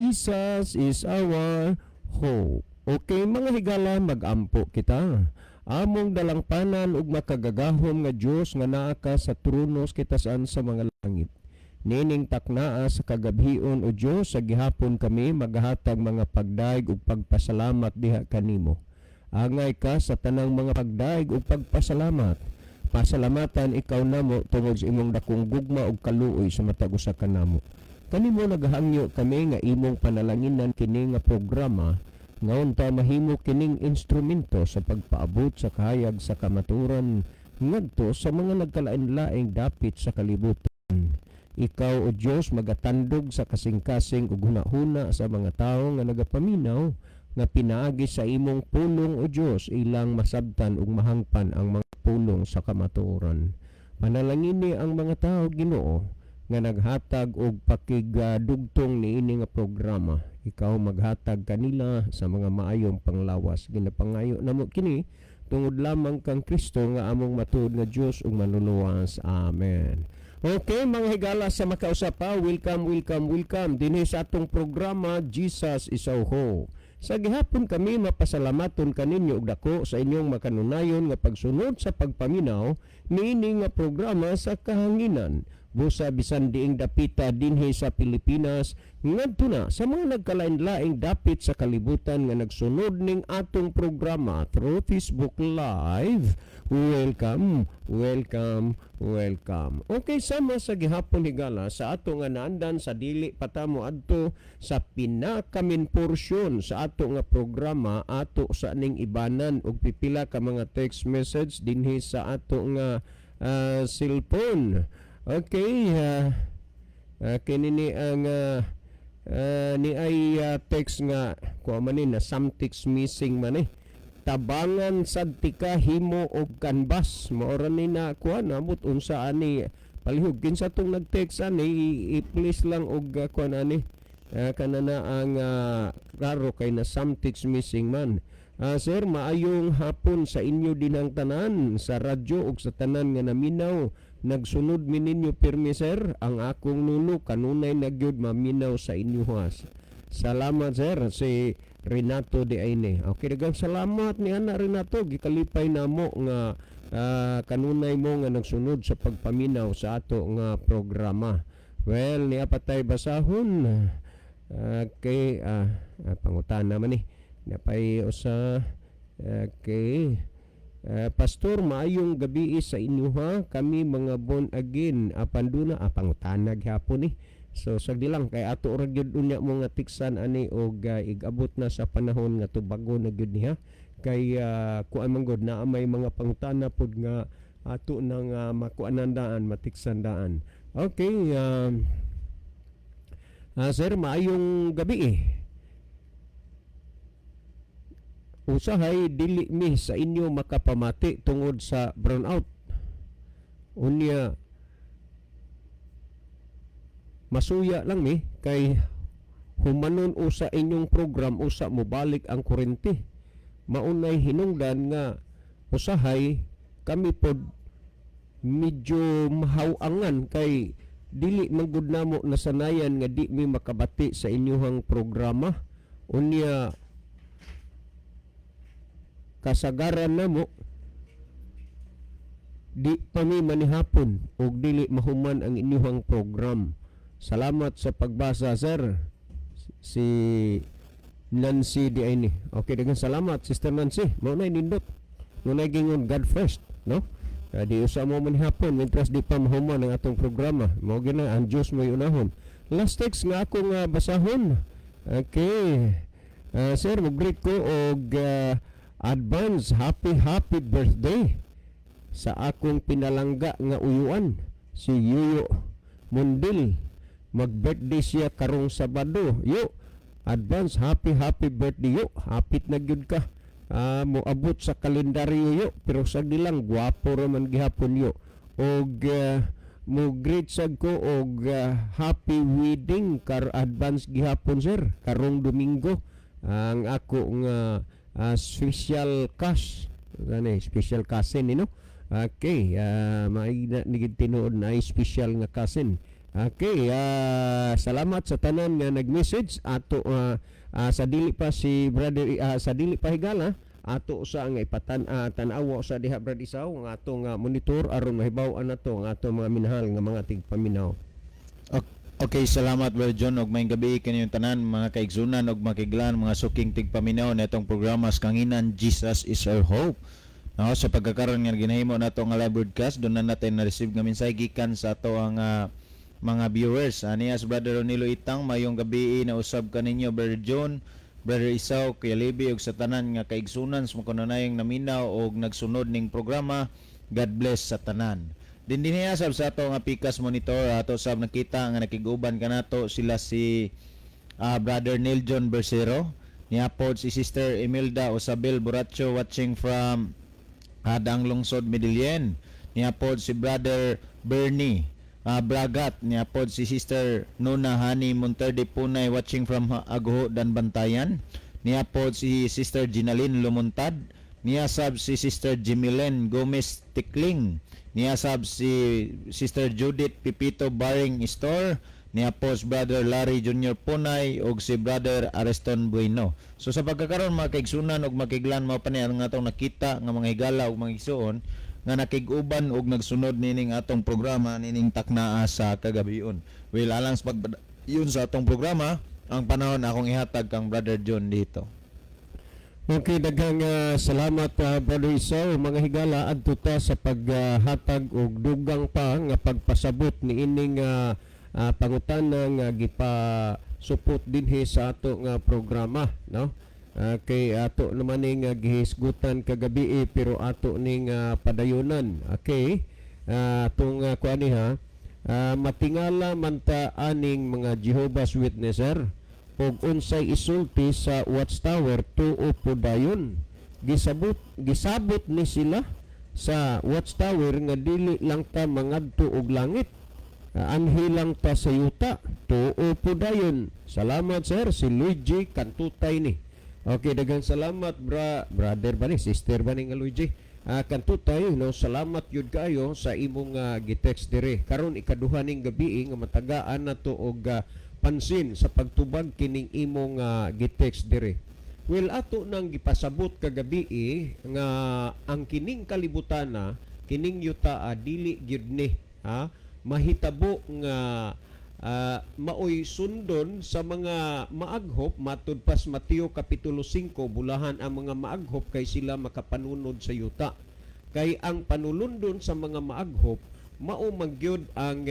Jesus is our hope. Okay, mga higala, magampo kita. Among dalangpanan ug makagagahom nga Dios nga naa ka sa trono sa kitasan sa mga langit. Nining taknaa sa kagabhion, o Dios, sa gihapon kami magahatag mga pagdaig ug pagpasalamat diha kanimo. Angay ka sa tanang mga pagdaig ug pagpasalamat. Pasalamatan ikaw namo tungod sa imong dakong gugma ug kaluoy sa matag usa kanamo. Kanimo nagahangyo kami nga imong panalanginan kini nga programa nga unta mahimo kining instrumento sa pagpaabot sa kahayag sa kamatuoran ngadto sa mga nagkalain-laing dapit sa kalibutan. Ikaw, o Dios, magatandog sa kasing-kasing ug hunahuna sa mga tawo nga nagapaminaw nga pinaagi sa imong pulong, o Dios, ilang masabtan ug mahangpan ang mga pulong sa kamatuoran. Panalangini ang mga tawo, Ginoo, nga naghatag og pakigdugtong niini nga programa. Ikaw maghatag kanila sa mga maayong panglawas. Ginapangayo namo kini tungod lamang kang Kristo nga among matuod nga Dios ug Manluluwas. Amen. Okay, mga higala sa makausa pa, welcome, welcome, welcome dinhi sa atong programa Jesus is Our Hope. Sa gihapon kami mapasalamaton kaninyo og dako sa inyong makanunayon nga pagsunod sa pagpaminaw niini nga programa sa kahanginan. Busa bisan diing dapita dinhi sa Pilipinas ngadto na sa mga nagkalain-laing dapit sa kalibutan nga nagsunod ning atong programa through Facebook Live. Welcome, welcome, welcome. Okay, sama sa gihapon, higala, sa ato nga naandan sa dili pa ta moadto sa pinaka-main porsyon sa ato nga programa, ato sa ning ibanan og pipila ka mga text message dinhi sa ato nga cellphone. Okay, kini ni ang ni ay text nga kuha man ni na something's missing man eh. Tabangan sad tika himo og canvas. Mao ra ni na kuha namot unsa ani palihog kinsa tong nag-text ani i-please lang og kuha ani. Kana na ang klaro kay na something's missing man. Sir, maayong hapon sa inyo dinang tanan sa radyo ug sa tanan nga naminaw. Nagsunod mi ninyo pirmi, sir. Ang akong nuno kanunay na gyud maminaw sa inyo has. Salamat, sir, si Renato de Aine. Okay, daghang salamat ni ana Renato, gikalipay namo nga kanunay mo nga nagsunod sa pagpaminaw sa ato nga programa. Well, niya patay basahon. Okay, pangutana man ni. Napay usa. Okay. Pastor, maayong gabi sa inyo ha. Kami mga born again. Apan duna pangutana gyapon ni. So sagdi lang kay ato ra gyud unya mo nga tiksan ani og igabot na sa panahon nga tubago na gyud niya. Kay kuan man gud naa may mga pangutana pod nga ato nang makuanan daan, matiksan daan. Okay, sir, maayong gabi eh. Usahay dili mi sa inyo makapamati tungod sa brownout. Unya masuya lang mi kay humanon usa inyong program usa mobalik ang kuryente. Maunay hinungdan nga usahay kami pod medyo mahawangan kay dili man gud namo nasanayan nga di mi makabati sa inyong programa. Unya kasagaran namo di pa mi manihapon og dili mahuman ang inyong program. Salamat sa pagbasa, sir. Si Nancy di ay ni. Okay, daghang salamat, Sister Nancy. Mao na nindot. Mao na gingon God first, no? Di usa mo manihapon mientras di pa mahuman ang atong programa. Mao gina ang Dios mo unahon. Last text nga akong basahon. Okay. Sir, mo-greet ko og advance happy happy birthday sa akong pinalangga nga uyuan si Yuyo Mundil. Mag-birthday siya karong Sabado. Yo, advance happy happy birthday, yo. Hapit na gyud ka. Moabot sa kalendaryo, yo, pero sagdi lang, gwapo ra man gihapon, yo. Og mo greet sad ko og happy wedding kar advance gihapon, sir, karong Domingo ang ako nga special cash gani, special cousin ni, no? Okay, maay na ni tinuod na ay special nga cousin. Okay, salamat sa tanan nga nag-message ato sa dili pa si brother sa dili pa higala ato sa nga ipatan tan-awa sa diha, Brad Isaw, nga atong monitor aron mahibaw-an nato ang ato mga minahal nga mga tigpaminaw. Okay, salamat, Brother John, ug maayong gabi kaninyong tanan, mga kaigsunan ug makiglan, mga suking tigpaminaw netong programa sa Kanginan, Jesus is Our Hope. No, sa pagkakaron nga ginahimo nato nga live broadcast, doon na natin na-receive nga mensahe gikan sa ato ang mga viewers. Ani as Brother Ronilo Itang, mayong gabi na usab kaninyo, Brother John, Brother Isaw, Kuya Levi ug sa tanan nga kaigsunan sa makunanayang naminaw og nagsunod ning programa. God bless sa tanan. Din dinhi sab sa ato nga Pikas monitor, ato sab nakita nga nakig-uban kanato sila si Brother Neil John Bersero, niya pod si Sister Imelda Osabel Buracho, watching from Hadang Lungsod, Medellin. Niya pod si Brother Bernie Bragat, niya pod si Sister Nona Hani Monterde Punay, watching from Aguho, Bantayan. Niya pod si Sister Ginaline Lumuntad, niya sab si Sister Jimilen Gomez Tikling, niya sab si Sister Judith Pipito Baring Store, niya po si Brother Larry Jr. Punay ug si Brother Areston Bueno. So sa pagkakaroon, mga kaigsunan ug makiglan, mao pa ni ang atong nakita nga mga higala ug mga igsuon nga nakig-uban ug nagsunod nining atong programa nining taknaa sa kagabion. Well, alang sa pagpadayon sa atong programa, ang panahon akong ihatag kang Brother John dito. Okay, daghang salamat, Brother Isaw. Mga higala, adto ta sa paghatag og dugang pa nga pagpasabot niining pangutana nga gipasupot dinhi sa ato nga programa, no? Kay ato naman ning gihisgutan kagabi eh, pero ato ning padayonan. Okay. Atong kuan ha. Matingala man ta aning mga Jehovah's Witnesser og unsay isulti sa Watchtower, tuo po dayon. Gisabot ni sila sa Watchtower nga dili lang ta mangadto og langit. Anhi lang ta sa yuta. Tuo po dayon. Salamat, sir, si Luigi Kantutay ni. Okay, daghang salamat, brother ba ni, sister ba ni nga Luigi? Kantutay, no, salamat yun kayo sa imong gitext dire. Karon ikaduha ning gabi nga matagaan nato og pansin sa pagtubag kining imong gitext dire. Well, ato nang gipasabot kagabi nga ang kining kalibutana, kining yuta, dili gyud ni ha mahitabo nga maoy sundon sa mga maaghop matud pas Mateo kapitulo 5, bulahan ang mga maaghop kay sila makapanunod sa yuta. Kay ang panulundon sa mga maaghop mao man gyud ang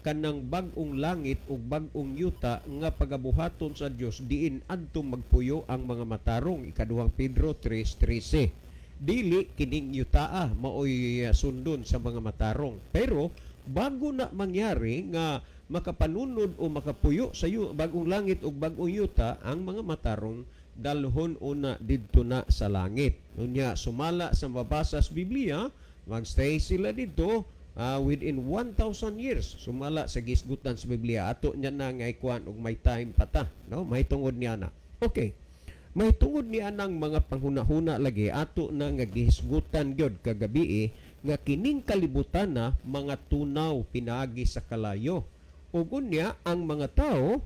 kanang bag-ong langit ug bag-ong yuta nga pagabuhaton sa Dios, diin adto magpuyo ang mga matarong, Ikaduhang Pedro 3:13. Dili kining yutaa maoy sundon sa mga matarong, pero bago na mangyari nga makapanunod o makapuyo sa bagong langit ug bagong yuta ang mga matarong, dalhon una didto na sa langit. Unya, sumala sa mabasa sa Biblia, magstay sila didto within 1,000 years sumala sa gisgutan sa Biblia. Ato niya na nga ikuan og may time pa ta, no, may tungod niya na. Okay, may tungod niya nang mga panghunahuna lagi ato na nga gihisgutan gyud kagabi nga kining kalibutan na mga tunaw pinaagi sa kalayo ug unya ang mga tao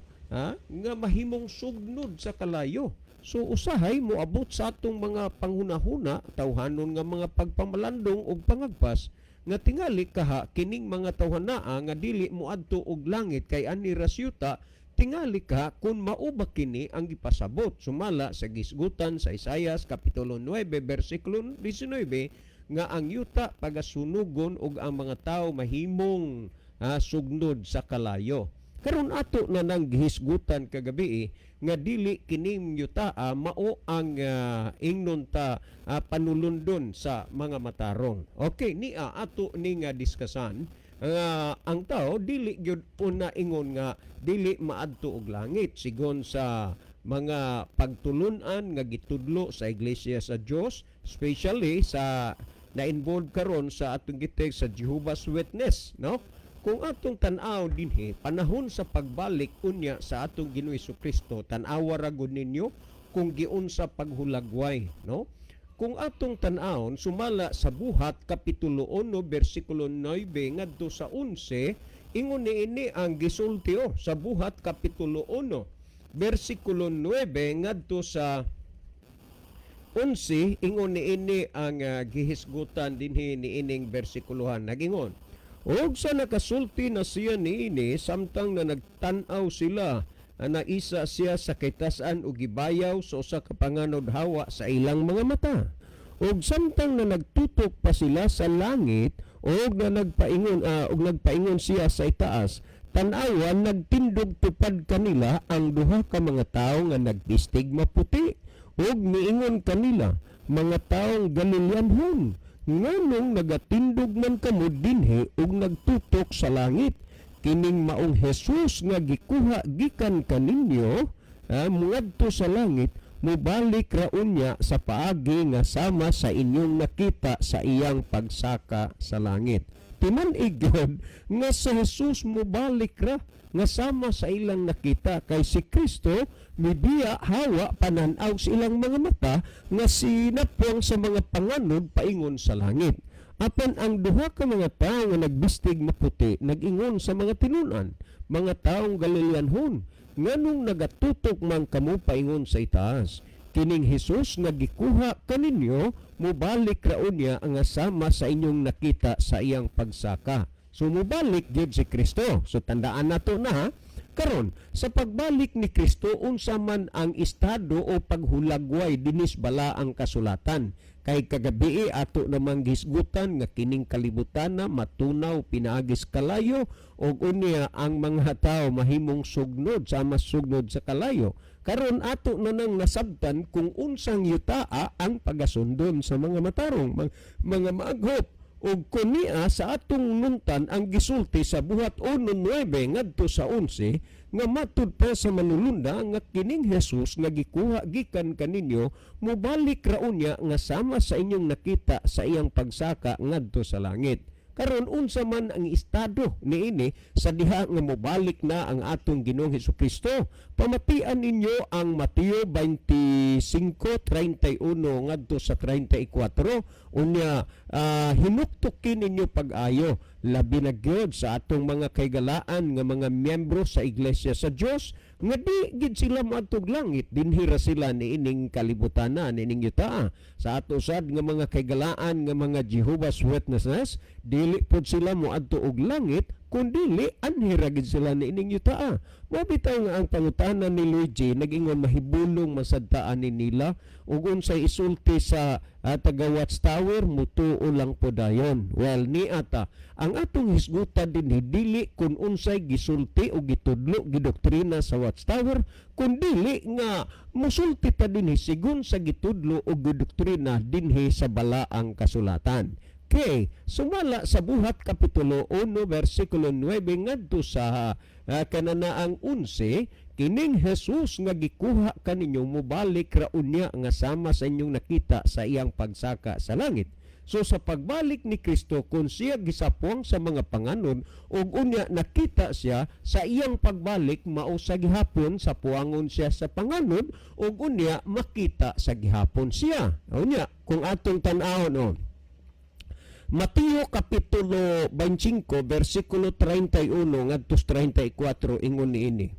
nga mahimong sugnod sa kalayo. So usahay moabot sa atong mga panghunahuna, tawhanon nga mga pagpamalandong ug pangagpas nga tingali kaha kining mga tawhanaa nga dili moadto og langit kay ani ra syuta, tingali ka kung mao ba kini ang gipasabot sumala sa gisgutan sa Isayas kapitulo 9 bersikulo 19 nga ang yuta pagasunugon ug ang mga tao mahimong sugnod sa kalayo. Karon ato na nang gihisgutan kagabi nga dili kining yutaa mao ang ingnon ta panulundon sa mga matarong. Okay, nia ato ni nga diskasan nga ang tao dili gyud una ingon nga dili maadto og langit sigon sa mga pagtulun-an nga gitudlo sa Iglesia sa Dios, especially sa na-involve karon sa atong gitek sa Jehovah's Witness, no? Kung atong tan-aw dinhi, panahon sa pagbalik unya sa atong Ginoo Kristo, tan-awa ra gud ninyo kung giunsa paghulagway, no? Kung atong tan-awon sumala sa Buhat kapitulo 1 bersikulo 9 ngadto sa 11. Ingon niini ang gisulti oh, sa Buhat kapitulo 1 bersikulo 9 ngadto sa 11. Ingon niini ang gihisgutan dinhi niining bersikuluhan. Nagingon, "Og sa nakasulti na siya niini, samtang na nagtan-aw sila, naisa siya sa kitasan ug gibayaw sa usa ka panganod hawa sa ilang mga mata. Ug samtang na nagtutok pa sila sa langit og nagpaingon siya sa itaas, tan-awa, nagtindog tupad kanila ang duha ka mga tawo nga nagbistig maputi ug miingon kanila, 'Mga taong Galileanhon, nganong nagatindog man kamo dinhi ug nagtutok sa langit? Kining maong Jesus nga gikuha gikan kaninyo muadto sa langit, mubalik ra unya sa paagi nga sama sa inyong nakita sa iyang pagsaka sa langit.'" Timan-ig gyud nga sa Jesus mubalik ra nga sama sa ilang nakita, kay si Kristo mibiya hawa pananaw sa ilang mga mata nga sinapwang sa mga panganod paingon sa langit. Apan ang duha ka mga tawo nga nagbistig maputi nag-ingon sa mga tinunan, "Mga taong Galileanhon, nganong nagatutok man kamo paingon sa itaas? Kining Hesus nga gikuha kaninyo mubalik ra unya nga sama sa inyong nakita sa iyang pagsaka." So mubalik gyud si Kristo. So tandaan nato na, ha. Karon, sa pagbalik ni Kristo, unsa man ang estado o paghulagway dinis balaang kasulatan? Kay kagabi ato namang gisgutan nga kining kalibutan na matunaw pinaagis kalayo ug unya ang mga tao mahimong sugnod sama sugnod sa kalayo. Karon ato na nang nasabtan kung unsang yutaa ang pagasundon sa mga matarong, mga maaghop. Ug kunia sa atong nuntan ang gisulti sa Buhat 1:9 ngadto sa 11 nga matud pa sa manulunda nga kining Jesus nga gikuha gikan kaninyo mobalik ra unya nga sama sa inyong nakita sa iyang pagsaka ngadto sa langit. Karon, unsa man ang estado niini sa diha nga mobalik na ang atong Ginoong Hesukristo? Pamatian ninyo ang Mateo 25:31 ngadto sa 34. Unya hinuktukin ninyo pag-ayo, labi na gyud sa atong mga kaigalaan nga mga miyembro sa Iglesia sa Dios nga di gid sila moadtog langit, dinhi ra sila niining kalibutan na, niining yutaa. Sa ato sad nga mga kaigalaan nga mga Jehovah's Witnesses, dili pod sila moadto og langit, kundili anhi ra gid sila niining yutaa. Mao bitaw nga ang pangutana ni Luigi, nag-ingon mahibulong masadtaan ni nila ug unsay isulti sa taga Watchtower, mutuo lang po dayon. Well, ni ata ang atong hisgutan dinhi dili kun unsay gisulti o gitudlo, gidoktrina sa Watchtower, kundili nga musulti ta dinhi sigon sa gitudlo o gidoktrina dinhi sa balaang kasulatan. Okay, sumala sa Buhat kapitulo 1 bersikulo 9 ngadto sa kananaang 11, kining Jesus nga gikuha kaninyo mobalik ra unya nga sama sa inyong nakita sa iyang pagsaka sa langit. So sa pagbalik ni Kristo, kung siya gisapuang sa mga panganod ug unya nakita siya sa iyang pagbalik, mao sa gihapon sa puangon siya sa panganod ug unya makita sa gihapon siya. Unya kung atong tan-awon oh, Mateo kapitulo 25 bersikulo 31 ngadto 34, ingon niini,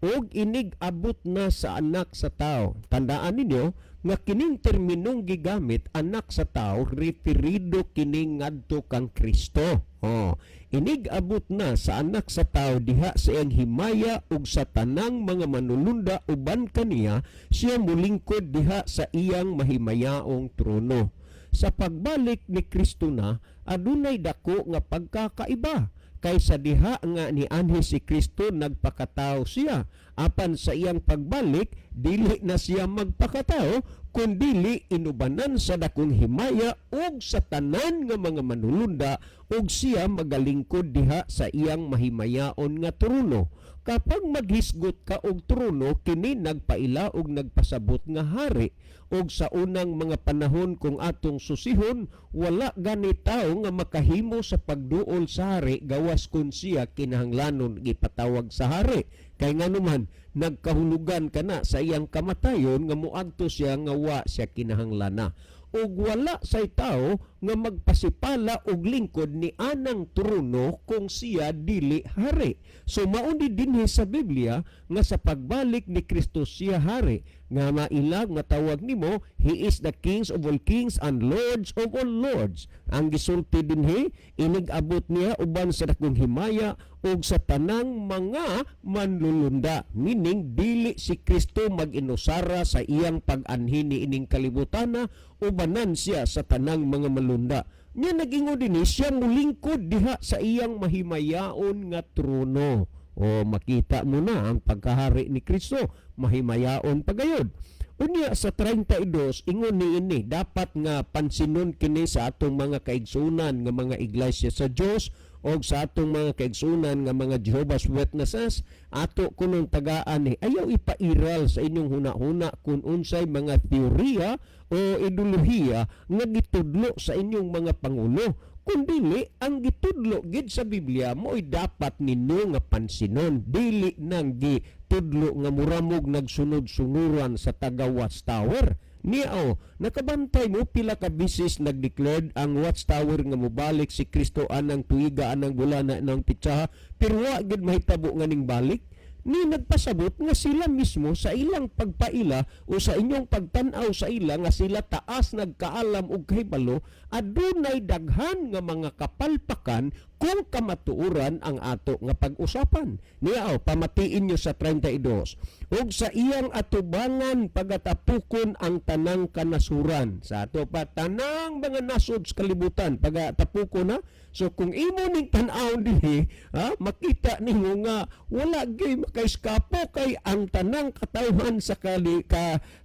"Og inig abot na sa Anak sa Tao." Tandaan ninyo nga kining terminong gigamit, Anak sa Tao, referido kining ngadto kang Kristo. Oh, "Inig abot na sa Anak sa Tao diha sa iyang himaya ug sa tanang mga manulunda uban kaniya, siya mulingkod diha sa iyang mahimayaong trono." Sa pagbalik ni Kristo na adunay dako nga pagkakaiba kaysa diha nga nianhi si Kristo nagpakatao siya, apan sa iyang pagbalik dili na siya magpakatao, kundili inubanan sa dakong himaya ug sa tanan nga mga manulunda ug siya magalingkod diha sa iyang mahimayaon nga trono. Kapag maghisgot ka og trono, kini nagpaila og nagpasabot nga hari. Og sa unang mga panahon, kung atong susihon, wala gani tawo nga makahimo sa pagduol sa hari gawas kun siya kinahanglanon gipatawag sa hari. Kay nganuman nagkahulugan kana sa iyang kamatayon nga muadto siya nga wa siya kinahanglana. Ug wala say tao nga magpasipala og lingkod ni anang trono kung siya dili hari. So mao ni dinhi sa Biblia nga sa pagbalik ni Kristo siya hari nga mailag nga tawag nimo, He is the kings of all kings and lords of all lords. Ang gisulti dinhi, inig-abot niya uban sa dakong himaya ug sa tanang mga manlulunda, meaning dili si Kristo mag-inusara sa iyang pag-anhi niining kalibutana, ubanan siya sa tanang mga malunda. Nya nagingon dinhi siya mulingkod diha sa iyang mahimayaon nga trono. O makita mo na ang pagkahari ni Kristo, mahimayaon pagayod. Unya sa 32, ingon ni ini, dapat nga pansinon kini sa atong mga kaigsunan nga mga iglesia sa Dios o sa atong mga kaigsunan nga mga Jehovah's Witnesses. Ato kunong tagaan ni, ayaw ipairal sa inyong huna-huna kung unsay mga teorya o ideolohiya nga gitudlo sa inyong mga pangulo. Kung dili ang gitudlo gid sa Biblia, mo'y dapat ninyo nga pansinon, dili nang gitudlo nga muramog nagsunod-sunuran sa taga Watchtower. Niya o, nakabantay mo pila ka bisis nag-declared ang Watchtower nga mobalik si Kristo anang tuiga, anang bulana, anang pitsaha, pero wa gid mahitabo nga ning balik ni. Nagpasabot nga sila mismo sa ilang pagpaila o sa inyong pagtan-aw sa ila nga sila taas nagkaalam og kahibalo, adunay daghan nga mga kapalpakan kung kamatuoran ang ato nga pag-usapan. Niya o, pamatiin nyo sa 32: "Ug sa iyang atubangan pagatapukon ang tanang kanasuran." Sa ato pa tanang mga nasod sa kalibutan pagatapukon na. So kung imo ning tan-awon dinhi, ha, makita ninyo nga wala gyud makaiskapo kay ang tanang katawhan sa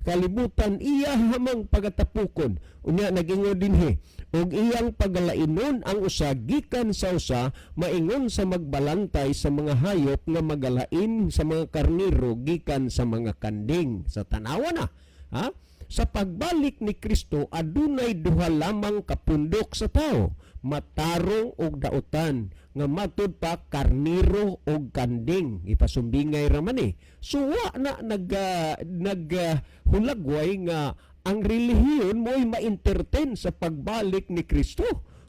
kalibutan iya hamang pagatapukon. Unya nagingon dinhi, "Ug iyang pagalainon ang usa gikan sa usa, maingon sa magbalantay sa mga hayop nga magalain sa mga karniro gikan sa mga kanding." Sa tanawa na, ha? Sa pagbalik ni Kristo adunay duha lamang kapundok sa tao, matarong og dautan, nga matud pa karniro og kanding. Ipasumbingay ra man eh. So wa na nag hulagway nga ang relihiyon mo'y ma-entertain sa pagbalik ni Kristo.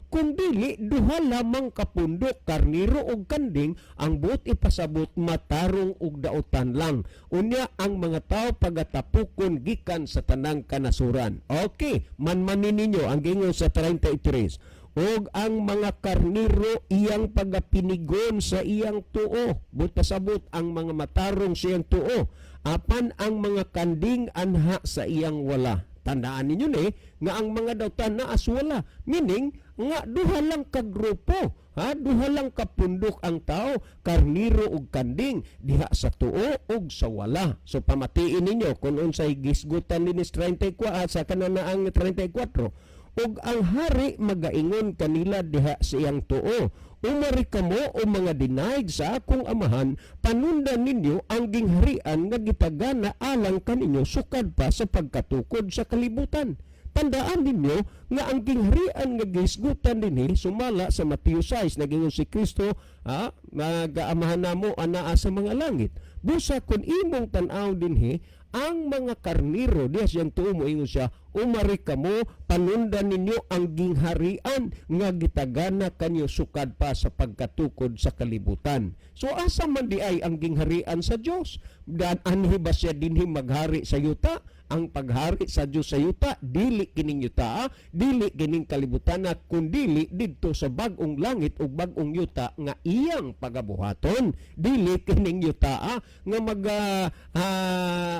Kung dili, duha lamang kapundok, karniro og kanding, ang buot ipasabot matarong og dautan lang. Unya ang mga tao pagatapukon gikan sa tanang kanasuran. Okay, manmanin ninyo ang gingon sa 33. "Ug ang mga karniro iyang pagapinigon sa iyang tuo." Buot pasabot ang mga matarong sa iyang tuo. "Apan ang mga kanding anha sa iyang wala." Tandaan ninyo ni nga ang mga dautan naa sa wala. Meaning nga duha lang ka grupo, ha? Duha lang ka pundok ang tao, karniro ug kanding, diha sa tuo ug sa wala. So pamatiin ninyo kung unsay gisgutan ni 34 sa kananaang 34. "Ug ang hari magaingon kanila diha sa iyang tuo, 'Umari kamo o mga dinaig sa akong amahan, panundan ninyo ang gingharian nga gitagana alang kaninyo sukad pa sa pagkatukod sa kalibutan.'" Tandaan ninyo nga ang gingharian nga gihisgutan dinhi sumala sa Mateo 6, nagingon si Kristo, ha, magaamahan namo anaa sa mga langit. Busa kung imong tan-aw dinhi ang mga karniro diha siyang tuo, moingon siya, "Umari kamo, panundan ninyo ang gingharian nga gitagana kanyo sukad pa sa pagkatukod sa kalibutan." So asa man di ay ang gingharian sa Dios? Dan anhi ba siya dinhi maghari sa yuta? Ang paghari sa Dios sa yuta dili kining yuta, dili kining kalibutan, kundili didto sa bag-ong langit ug bag-ong yuta nga iyang pagabuhaton. Dili kining yuta nga mag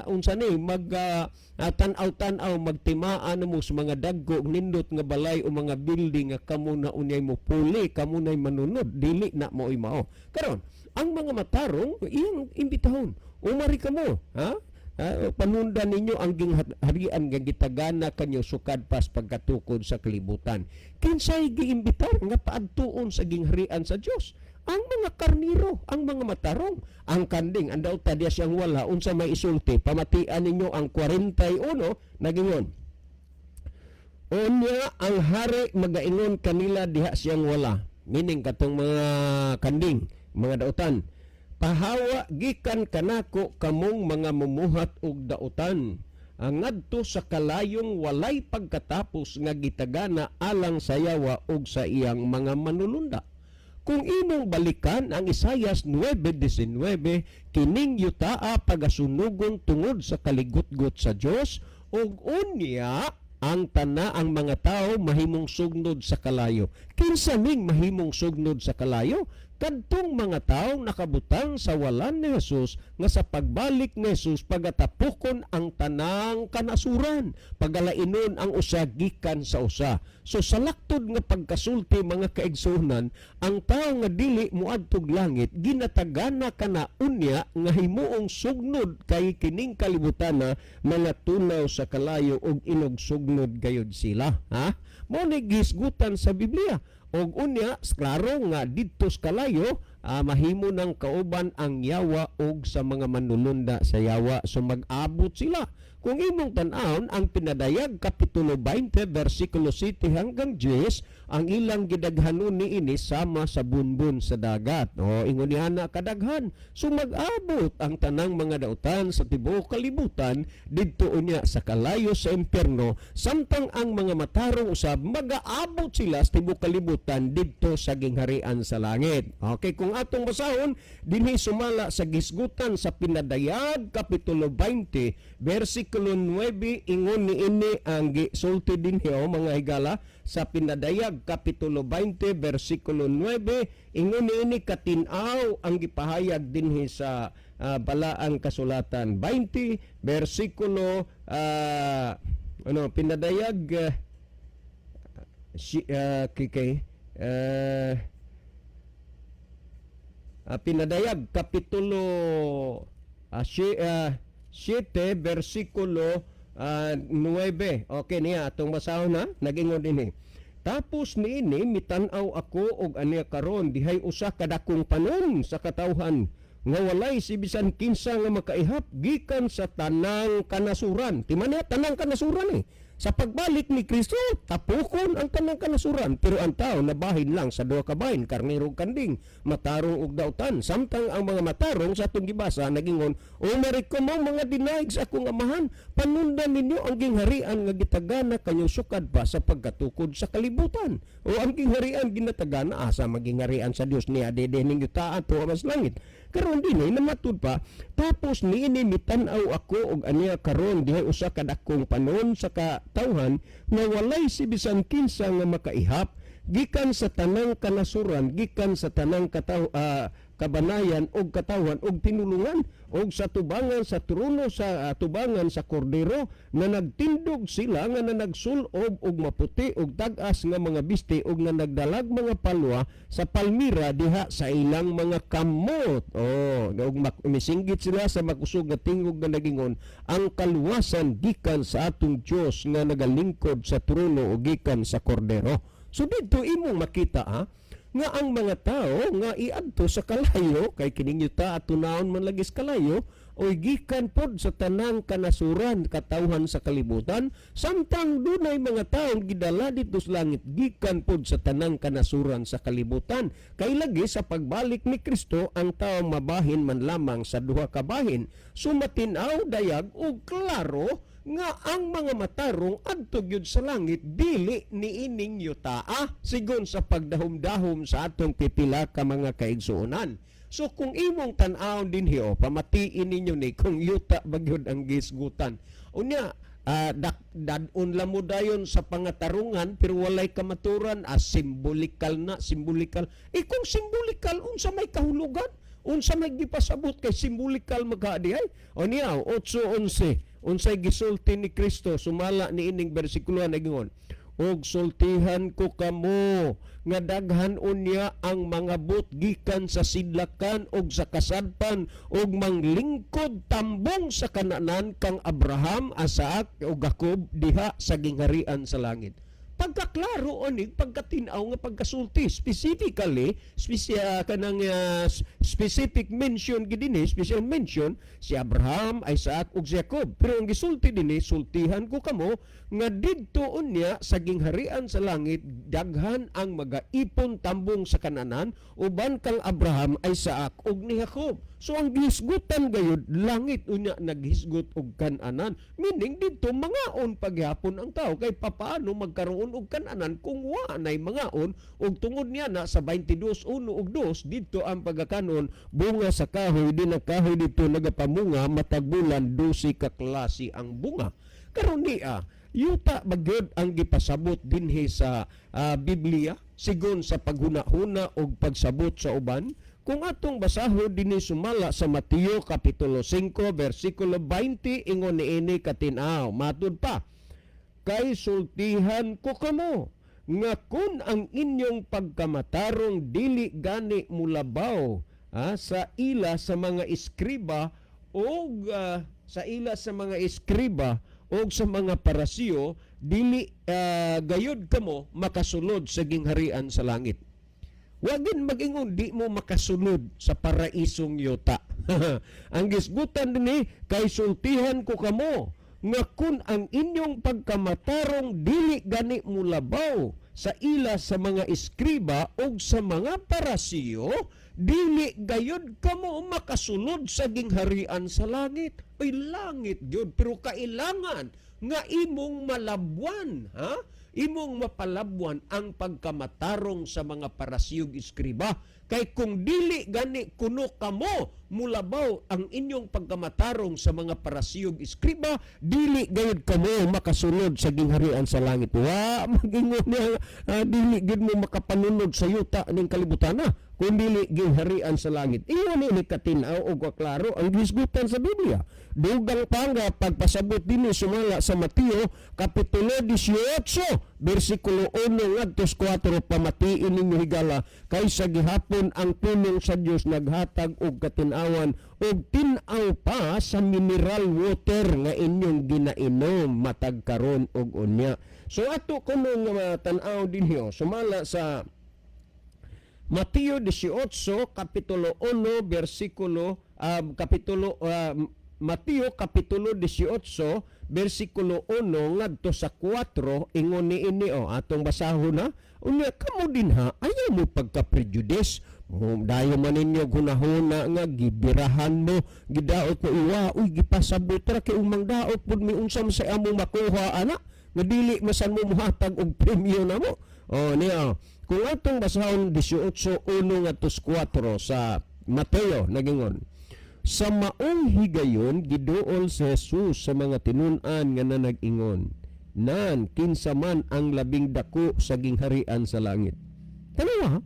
unsa ni mag tan-aw-tan-aw, magtimaan mo sa mga dagko ug nindot nga balay o mga building nga kamo na unyay mo puli, kamo na'y manunod. Dili na mo'y mao. Karon ang mga matarong iyang imbitahon, "Umari kamo, ha? Panundan ninyo ang gingharian nga gitagana kanyo sukad pas pagkatukod sa kalibutan." Kinsay giimbitar nga paadtuon sa gingharian sa Dios? Ang mga karniro, ang mga matarong. Ang kanding, ang dauta diya siyang wala, unsa may isulti? Pamatian ninyo ang 41, nagingon. "Unya ang hari magaingon kanila diha siyang wala." Meaning katong mga kanding, mga dautan. "Pahawa gikan kanako kamong mga mumuhat og dautan. ngadto sa kalayong walay pagkatapos nga gitagana alang sa yawa ug sa iyang mga manulunda. Kung imong balikan ang Isayas 9:19, kining yutaa pagasunugon tungod sa kaligutgot sa Dios, ug unya ang tana ang mga tao mahimong sugnod sa kalayo. Kinsa ning mahimong sugnod sa kalayo? Kadtong mga tao nakabutang sa walan ni Jesus, nga sa pagbalik ni Jesus pagatapukon ang tanang kanasuran, pagalainon ang usa gikan sa usa. So sa laktod nga pagkasulti, mga kaigsuonan, ang tao nga dili moadtog langit ginatagana kana unya nga himuong sugnod kay kining kalibutan na mga tunaw sa kalayo ug inog sugnod gayud sila, ha? Mao ni gihisgutan sa Biblia. Og unya klaro nga didto sa kalayo mahimo ng kauban ang yawa og sa mga manulunda sa yawa, so mag-abot sila. Kung imong tan-awon ang Pinadayag kapitulo 20 bersikulo 7 hanggang 10, ang ilang gidaghanon niini sama sa bunbun sa dagat. O ingon ni ana kadaghan. So mag-abot ang tanang mga dautan sa tibuok kalibutan didto unya sa kalayo sa impierno, samtang ang mga matarong usab magaabot sila sa tibuok kalibutan didto sa gingharian sa langit. Okay, kung atong basahon dinhi sumala sa gisgutan sa Pinadayag kapitulo 20 bersikulo 9, ingon niini ang gisulti dinhi, oh, mga higala, sa Pinadayag kapitulo 20 bersikulo 9, ingon niini katin-aw ang gipahayag dinhi sa Balaang Kasulatan. 20 bersikulo ano, Pinadayag si kikay Pinadayag kapitulo 7 bersikulo 9. Okay niya atong basahon na nagingon dinhi. Tapos niini mitan-aw ako og ania karon dihay usa ka dakong panon sa katawhan nga walay si bisan kinsa nga makaihap gikan sa tanang kanasuran. Timan niya, tanang kanasuran eh. Sa pagbalik ni Kristo, tapukon ang tanang kanasuran, pero ang tao nabahin lang sa duha ka bahin, karnero ug kanding, matarong ug dautan. Samtang ang mga matarong sa atong gibasa nagingon, "O mariko mo mga dinaig sa akong amahan, panundan ninyo ang gingharian nga gitagana kanyo sukad pa sa pagkatukod sa kalibutan." O ang gingharian ginatagana, asa magingharian sa Dios niya dede ning yuta ato mas langit. Karon dinhi namatud pa, tapos niini mitan-aw ako og ania karon dihay usa ka dakong panon sa katawhan nga walay si bisan kinsa nga makaihap gikan sa tanang kanasuran, gikan sa tanang kabanayan og katawhan og tinulungan, og sa tubangan sa trono, sa tubangan sa Kordero, na nagtindog sila nga nanagsulob og maputi og tag-as nga mga bisti og na nagdalag mga palwa sa palmira diha sa ilang mga kamot. Oh, og misinggit sila sa makusog nga tingog nga nagingon, "Ang kaluwasan gikan sa atong Dios nga nagalingkod sa trono ug gikan sa Kordero." So dito imong makita, ha, nga ang mga tao nga iadto sa kalayo kay kining yuta atunawon man lagi sa kalayo oy gikan pod sa tanang kanasuran, katawhan sa kalibutan, samtang dunay mga taong gidala didto sa langit gikan pod sa tanang kanasuran sa kalibutan, kay lagi sa pagbalik ni Kristo ang tao mabahin man lamang sa duha ka bahin. Sumatin-aw dayag og klaro nga ang mga matarong adto gyud sa langit, dili niining yutaa sigon sa pagdahom-dahom sa atong pipila ka mga kaigsuonan. So kung imong tan-awon dinhi, o pamatiin ninyo ni kung yuta ba gyud ang gisgutan. Unya dad-on lang mo dayon sa pangatarungan pero walay kamaturan, symbolical na, symbolical. Eh kung symbolical, unsa may kahulugan? Unsa may gipasabot kay symbolical magka diay? O niya 8:11, unsay gisulti ni Kristo sumala ni ining bersikulo? Nagingon, "Og sultihan ko kamo nga daghan unya ang mga but gikan sa sidlakan og sa kasadpan og manglingkod tambong sa kananan kang Abraham, Isaac ug Jacob diha sa gingharian sa langit." Pagkaklaro onig pagkatinaw nga pagkasulti, specifically kanang specific mention gid dinhi, special mention si Abraham, Isaac ug si Jacob. Pero ang gisulti dinhi, "Sultihan ko kamo nga didto unya sa gingharian sa langit daghan ang magaipon tambong sa kananan uban kang Abraham, Isaac ug ni Jacob." So ang gihisgutan gayud langit, unya naghisgot og kananan, meaning didto mangaon paghapon ang tao, kay papaano magkaroon og kananan kung wa nay mangaon? Og tungod niya na sa 22:1 ug 2, didto ang pagkakanon bunga sa kahoy din, ang kahoy didto nagapamunga matag bulan, 12 ka klase ang bunga. Karon niya, yuta ba gyud ang gipasabot dinhi sa Biblia sigon sa paghuna-huna og pagsabot sa uban? Kung atong basahon dinhi sumala sa Mateo kapitulo 5 bersikulo 20, ingon niini katin-aw, matud pa, "Kay sultihan ko kamo nga kun ang inyong pagkamatarong dili gani mulabaw sa ila sa mga eskriba og sa ila sa mga eskriba og sa mga Parasiyo, dili gayud kamo makasulod sa gingharian sa langit." Wagin mag-ingon di mo makasulod sa paraisong yuta. Ang gisgutan dinhi, "Kay sultihan ko kamo nga kun ang inyong pagkamatarong dili gani mulabaw sa ila sa mga eskriba og sa mga Parasiyo, dili gayud kamo makasulod sa gingharian sa langit." Oy, langit gyud, pero kailangan nga imong malabwan, ha? Imong mapalabwan ang pagkamatarong sa mga Parasiyog eskriba, kay kung dili gani kuno kamo mulabaw ang inyong pagkamatarong sa mga Parasiyog eskriba, dili gayud kamo makasulod sa gingharian sa langit. Wa magingon niya dili gyud mo makapanunod sa yuta ning kalibutan na kung dili gingharian sa langit. Ingon ni katin-aw og klaro ang gisgutan sa Biblia. Dugang pa nga pagpasabot dinhi sumala sa Mateo kapitulo 18 bersikulo 1 ngadto sa 4. Pamatiin ninyo, higala, kay sa gihapon ang pulong sa Dios naghatag og katin-awan og tin-aw pa sa mineral water nga inyong ginainom matag karon og unya. So ato kuno nga tan-aw dinhi, oh, sumala sa Mateo 18 kapitulo 1 bersikulo kapitulo Mateo kapitulo 18 bersikulo 1 ngadto sa 4, ingon niini, oh, atong basahon na. "Unya kamo dinha, ayaw mo pagka-prejudice mo, dayo man ninyo hunahuna nga gibirahan mo, gidaot mo iwa, uy, gipasabot ra kay umang daot pud mi, unsa man sa among makuha ana nga dili masan mo muhatag og premyo namo?" Oh, niya, kung atong basahon 18:1 ngadto sa 4 sa Mateo, nagingon, "Sa maong higayon giduol si Jesus sa mga tinun-an nga nanag-ingon, 'Nan, kinsa man ang labing dako sa gingharian sa langit?' Tanawa,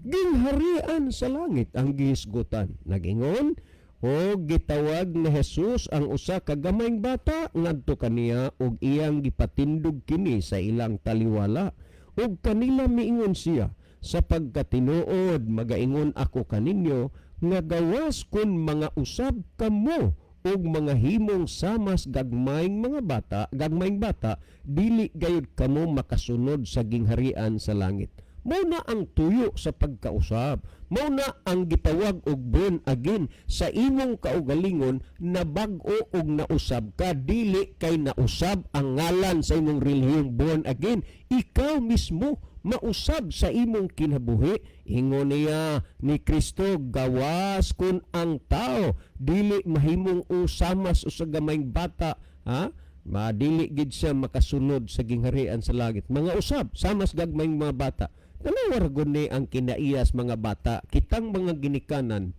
gingharian sa langit ang gihisgutan. "Nagingon, o gitawag ni Jesus ang usa ka gamayng bata ngadto kaniya ug iyang gipatindog kini sa ilang taliwala. Ug kanila miingon siya, 'Sa pagkatinuod magaingon ako kaninyo nga gawas kun mga usab kamo ug mga himong samas gagmayng mga bata, gagmayng bata, dili gayud kamo makasunod sa gingharian sa langit.'" Mao na ang tuyo sa pagkausab. Mao na ang gitawag og born again sa imong kaugalingon na bag-o og nausab ka, dili kay nausab ang ngalan sa imong relihiyon born again. Ikaw mismo mausab sa imong kinabuhi. Ingon niya ni Kristo, gawas kun ang tao dili mahimong usamas usa gamayng bata, ha, madili gid siya makasunod sa gingharian sa langit. Mga usab samas gagmayng mga bata. Tanawa ra gud ni ang kinaiyas mga bata. Kitang mga ginikanan,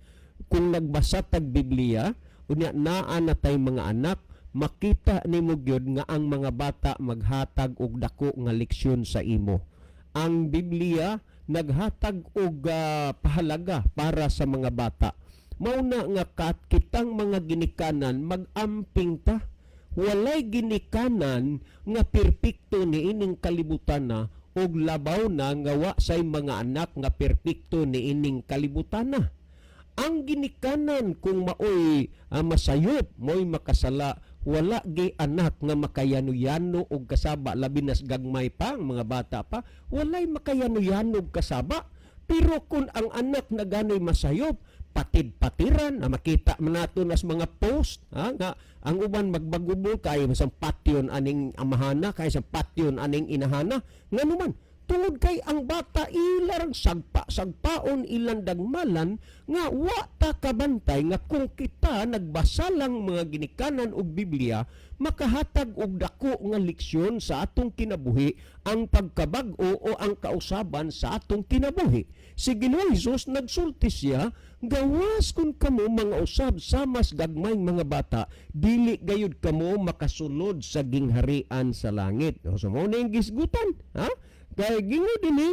kung nagbasa tag Biblia, unya naa na tay mga anak, makita nimo gyud nga ang mga bata maghatag og dako nga leksyon sa imo. Ang Biblia naghatag og pahalaga para sa mga bata. Mao na nga kat kitang mga ginikanan mag-amping ta. Walay ginikanan nga perpekto niining kalibutan na, ug labaw na nga wa say mga anak nga perpekto niining kalibutan na. Ang ginikanan kung maoy masayop, mo'y makasala, wala gi anak nga makayano-yano og kasaba, labi nas gagmay pa ang mga bata pa, walay makayano-yano og kasaba. Pero kung ang anak na gano'y masayop, patid-patiran na makita man nato nas mga post, ha, nga ang uban magbagubo kay sa patyon aning amahana, kay sa patyon aning inahana, ngano man Tungod kay ang bata ilarang sagpa, sagpaon ilang dagmalan nga wa ta kabantay nga kung kita nagbasa lang mga ginikanan og Biblia, makahatag og dako nga leksyon sa atong kinabuhi ang pagkabag-o o ang kausaban sa atong kinabuhi. Si Ginoong Hesus nagsulti siya, "Gawas kung kamo mga usab sa mas gagmayng mga bata, dili gayud kamo makasulod sa gingharian sa langit." O, so mao na yung gisgutan, ha? Kay gingon dinhi,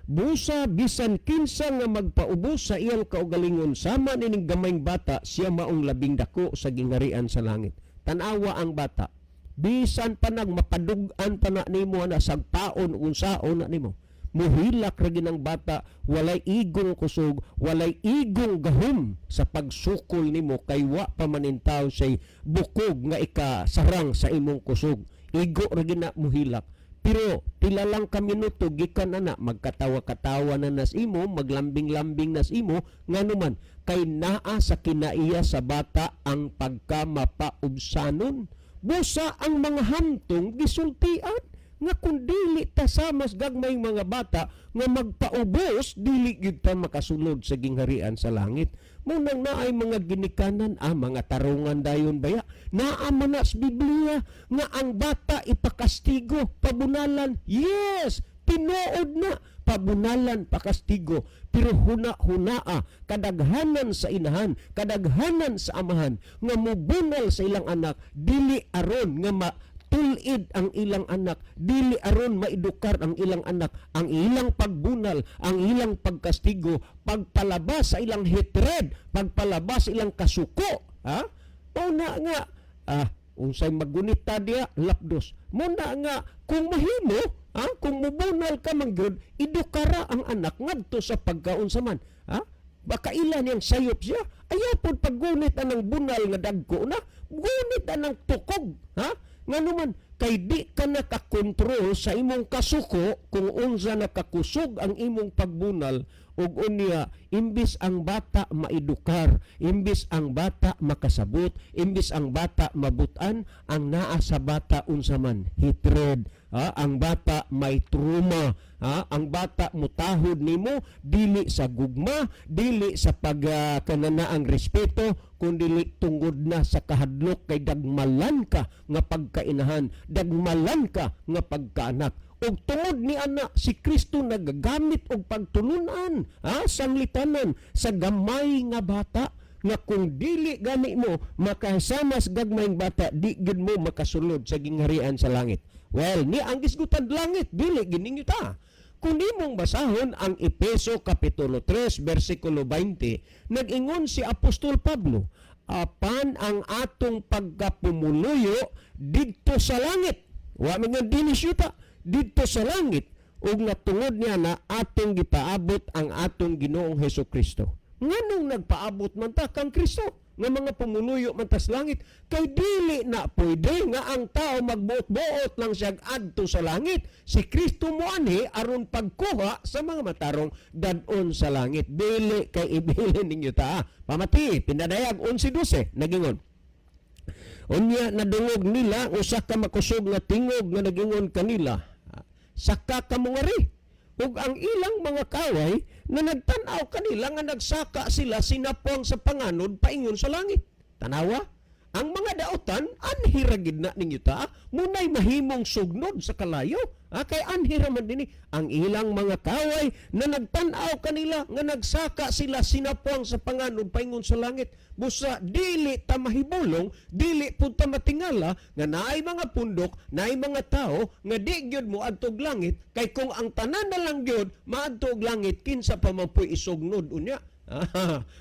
busa bisan kinsa nga magpaubos sa iyang kaugalingon sama nining gamayng bata, siya maong labing dako sa gingharian sa langit. Tanawa ang bata. Bisan pa nag mapadug-an pa na nimo na sagpaon unsaon na nimo, muhilak ra ang bata, walay igong kusog, walay igong gahom sa pagsukol nimo kay wa pa man intaw say bukog nga ikasarang sa imong kusog. Igo ra gina muhilak. Pero pila lang ka minuto gikan ana magkatawa-katawa na nas imo, maglambing-lambing nas imo, nganuman kay naa sa kinaiya sa bata ang pagkamapaubsanon. Busa ang mga hamtong gisultian nga kung dili ta sa mas gagmayng mga bata nga magpaubos, dili gyud ta makasulod sa gingharian sa langit. Mao nang naay mga ginikanan, mga tarungan dayon baya, naa man na sa Biblia nga ang bata ipakastigo, pabunalan. Yes, tinuod na pabunalan, pakastigo, pero huna-hunaa kadaghanan sa inahan, kadaghanan sa amahan nga mubunal sa ilang anak dili aron nga ma tulid ang ilang anak, dili aron maedukar ang ilang anak. Ang ilang pagbunal, ang ilang pagkastigo, pagpalabas sa ilang hatred, pagpalabas sa ilang kasuko, ha? Mao na nga unsay magunita diya lapdos. Mao na nga kung mahimo, kung mubunal ka man gyud, edukara ang anak ngadto sa pagkaunsa man, ha? Baka ila niyang sayop siya. Ayaw pod paggunit anang bunal nga dagko na. Gunit anang tukog. Ha? Nganuman, kay di ka nakakontrol sa imong kasuko kung unsa nakakusog ang imong pagbunal ug unya imbis ang bata maedukar, imbis ang bata makasabot, imbis ang bata mabutan, ang naa sa bata unsa man? Hatred. Ha? Ang bata may trauma. Ha? Ang bata mutahod nimo dili sa gugma, dili sa pag kananaang respeto, kundi tungod na sa kahadlok kay dagmalan ka nga pagkainahan, dagmalan ka nga pagkaanak. Ug tungod ni ana si Kristo nagagamit og pagtulunan, ha, sanglitanan sa gamay nga bata nga kung dili gani mo makasamas gagmayng bata, di gid mo makasulod sa gingharian sa langit. Well, ni ang gisgutan langit dili gininyo ta. Kung nimong basahon ang Epeso Kapitulo 3 versikulo 20, nag-ingon si Apostol Pablo, apan ang atong pagkapumuluyo didto sa langit. Wa man nga dili syuta, didto sa langit ug natungod niya na atong gipaabot ang atong Ginoong Hesus Kristo. Nganong nagpaabot man ta kang Kristo nga mga pumuluyo man tas langit? Kay dili na pwede nga ang tao magbuot-buot lang siya adto sa langit. Si Kristo moanhi aron pagkuha sa mga matarong dad-on sa langit. Dili kay ibili ninyo ta. Pamati Pinadayag 11:12, nagingon, "Unya nadungog nila usa ka makusog nga tingog nga nagingon kanila, 'Saka kamo ngari.' Ug ang ilang mga kaway na nagtan-aw kanila nga nagsaka sila sinapwang sa panganod paingon sa langit." Tanawa, ang mga daotan anhi ra gid na ninyo ta, munay mahimong sugnod sa kalayo. Kay anhi ra man dinhi ang ilang mga kaway na nagtan-aw kanila nga nagsaka sila sinapwang sa panganod paingon sa langit. Busa dili ta mahibulong, dili pud ta matingala nga naay mga pundok, naay mga tao nga di gyud mo adtog langit, kay kung ang tanan na lang gyud maadtog langit, kinsa pa man puy isugnod unya?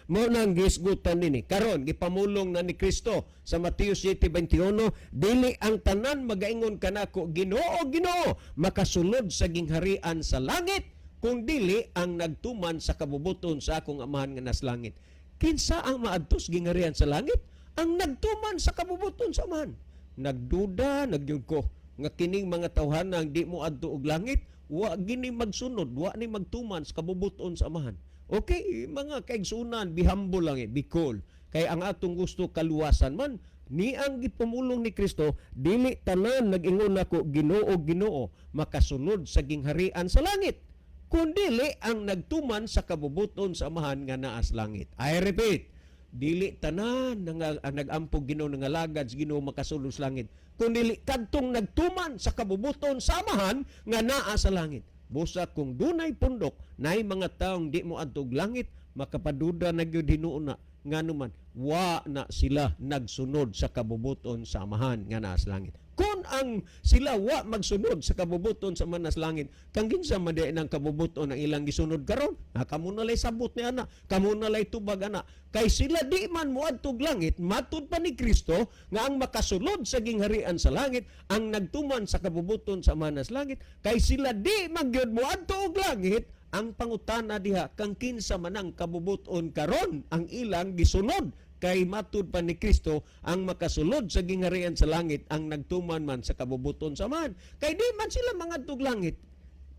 Mao nang gisgutan nini. Karon gipamulong na ni Kristo sa Mateo 7:21, "Dili ang tanan magaingon kanako, 'Ginoo, Ginoo,' makasulod sa gingharian sa langit, kung dili ang nagtuman sa kabubuton sa akong Amahan nga nas langit." Kinsa ang maadtos gingharian sa langit? Ang nagtuman sa kabubuton sa Amahan. Nagduda nagyud ko nga kining mga tawhanang di mo adto og langit, wa gini magsunod, wa ni magtuman sa kabubuton sa Amahan. Okay, mga kaigsunan, be humble lang eh, be cool. Kay ang atong gusto kaluwasan man, Ni ang gipumulong ni Kristo, dili tanan nag-ingon nako, "Ginoo, Ginoo," makasulod sa gingharian sa langit, kundili ang nagtuman sa kabubuton sa Amahan nga naa sa langit. I repeat, dili tanan nga ang nag-ampo Ginoo, nangalagad sa Ginoo, makasulod sa langit, kundili kadtong nagtuman sa kabubuton sa Amahan nga naa sa langit. Busa kung dunay pundok naay mga taong di mo adtog langit, makapaduda na gyud hinuon na, ngano man wa na sila nagsunod sa kabubuton sa Amahan nga naa sa langit. Kung ang sila wa magsunod sa kabubuton sa Amahan sa langit, kang kinsa man diay nang kabubuton ang ilang gisunod karon? Ha, kamo na lay sabot ni ana, kamo na lay tubag ana. Kay sila di man moadtog langit, matud pa ni Kristo nga ang makasulod sa gingharian sa langit ang nagtuman sa kabubuton sa Amahan sa langit. Kay sila di man gyud moadto og langit, ang pangutana diha, kang kinsa man ang kabubuton karon ang ilang gisunod? Kay matud pa ni Kristo, ang makasulod sa gingharian sa langit ang nagtuman man sa kabubuton sa Amahan. Kay di man sila mangadtog langit,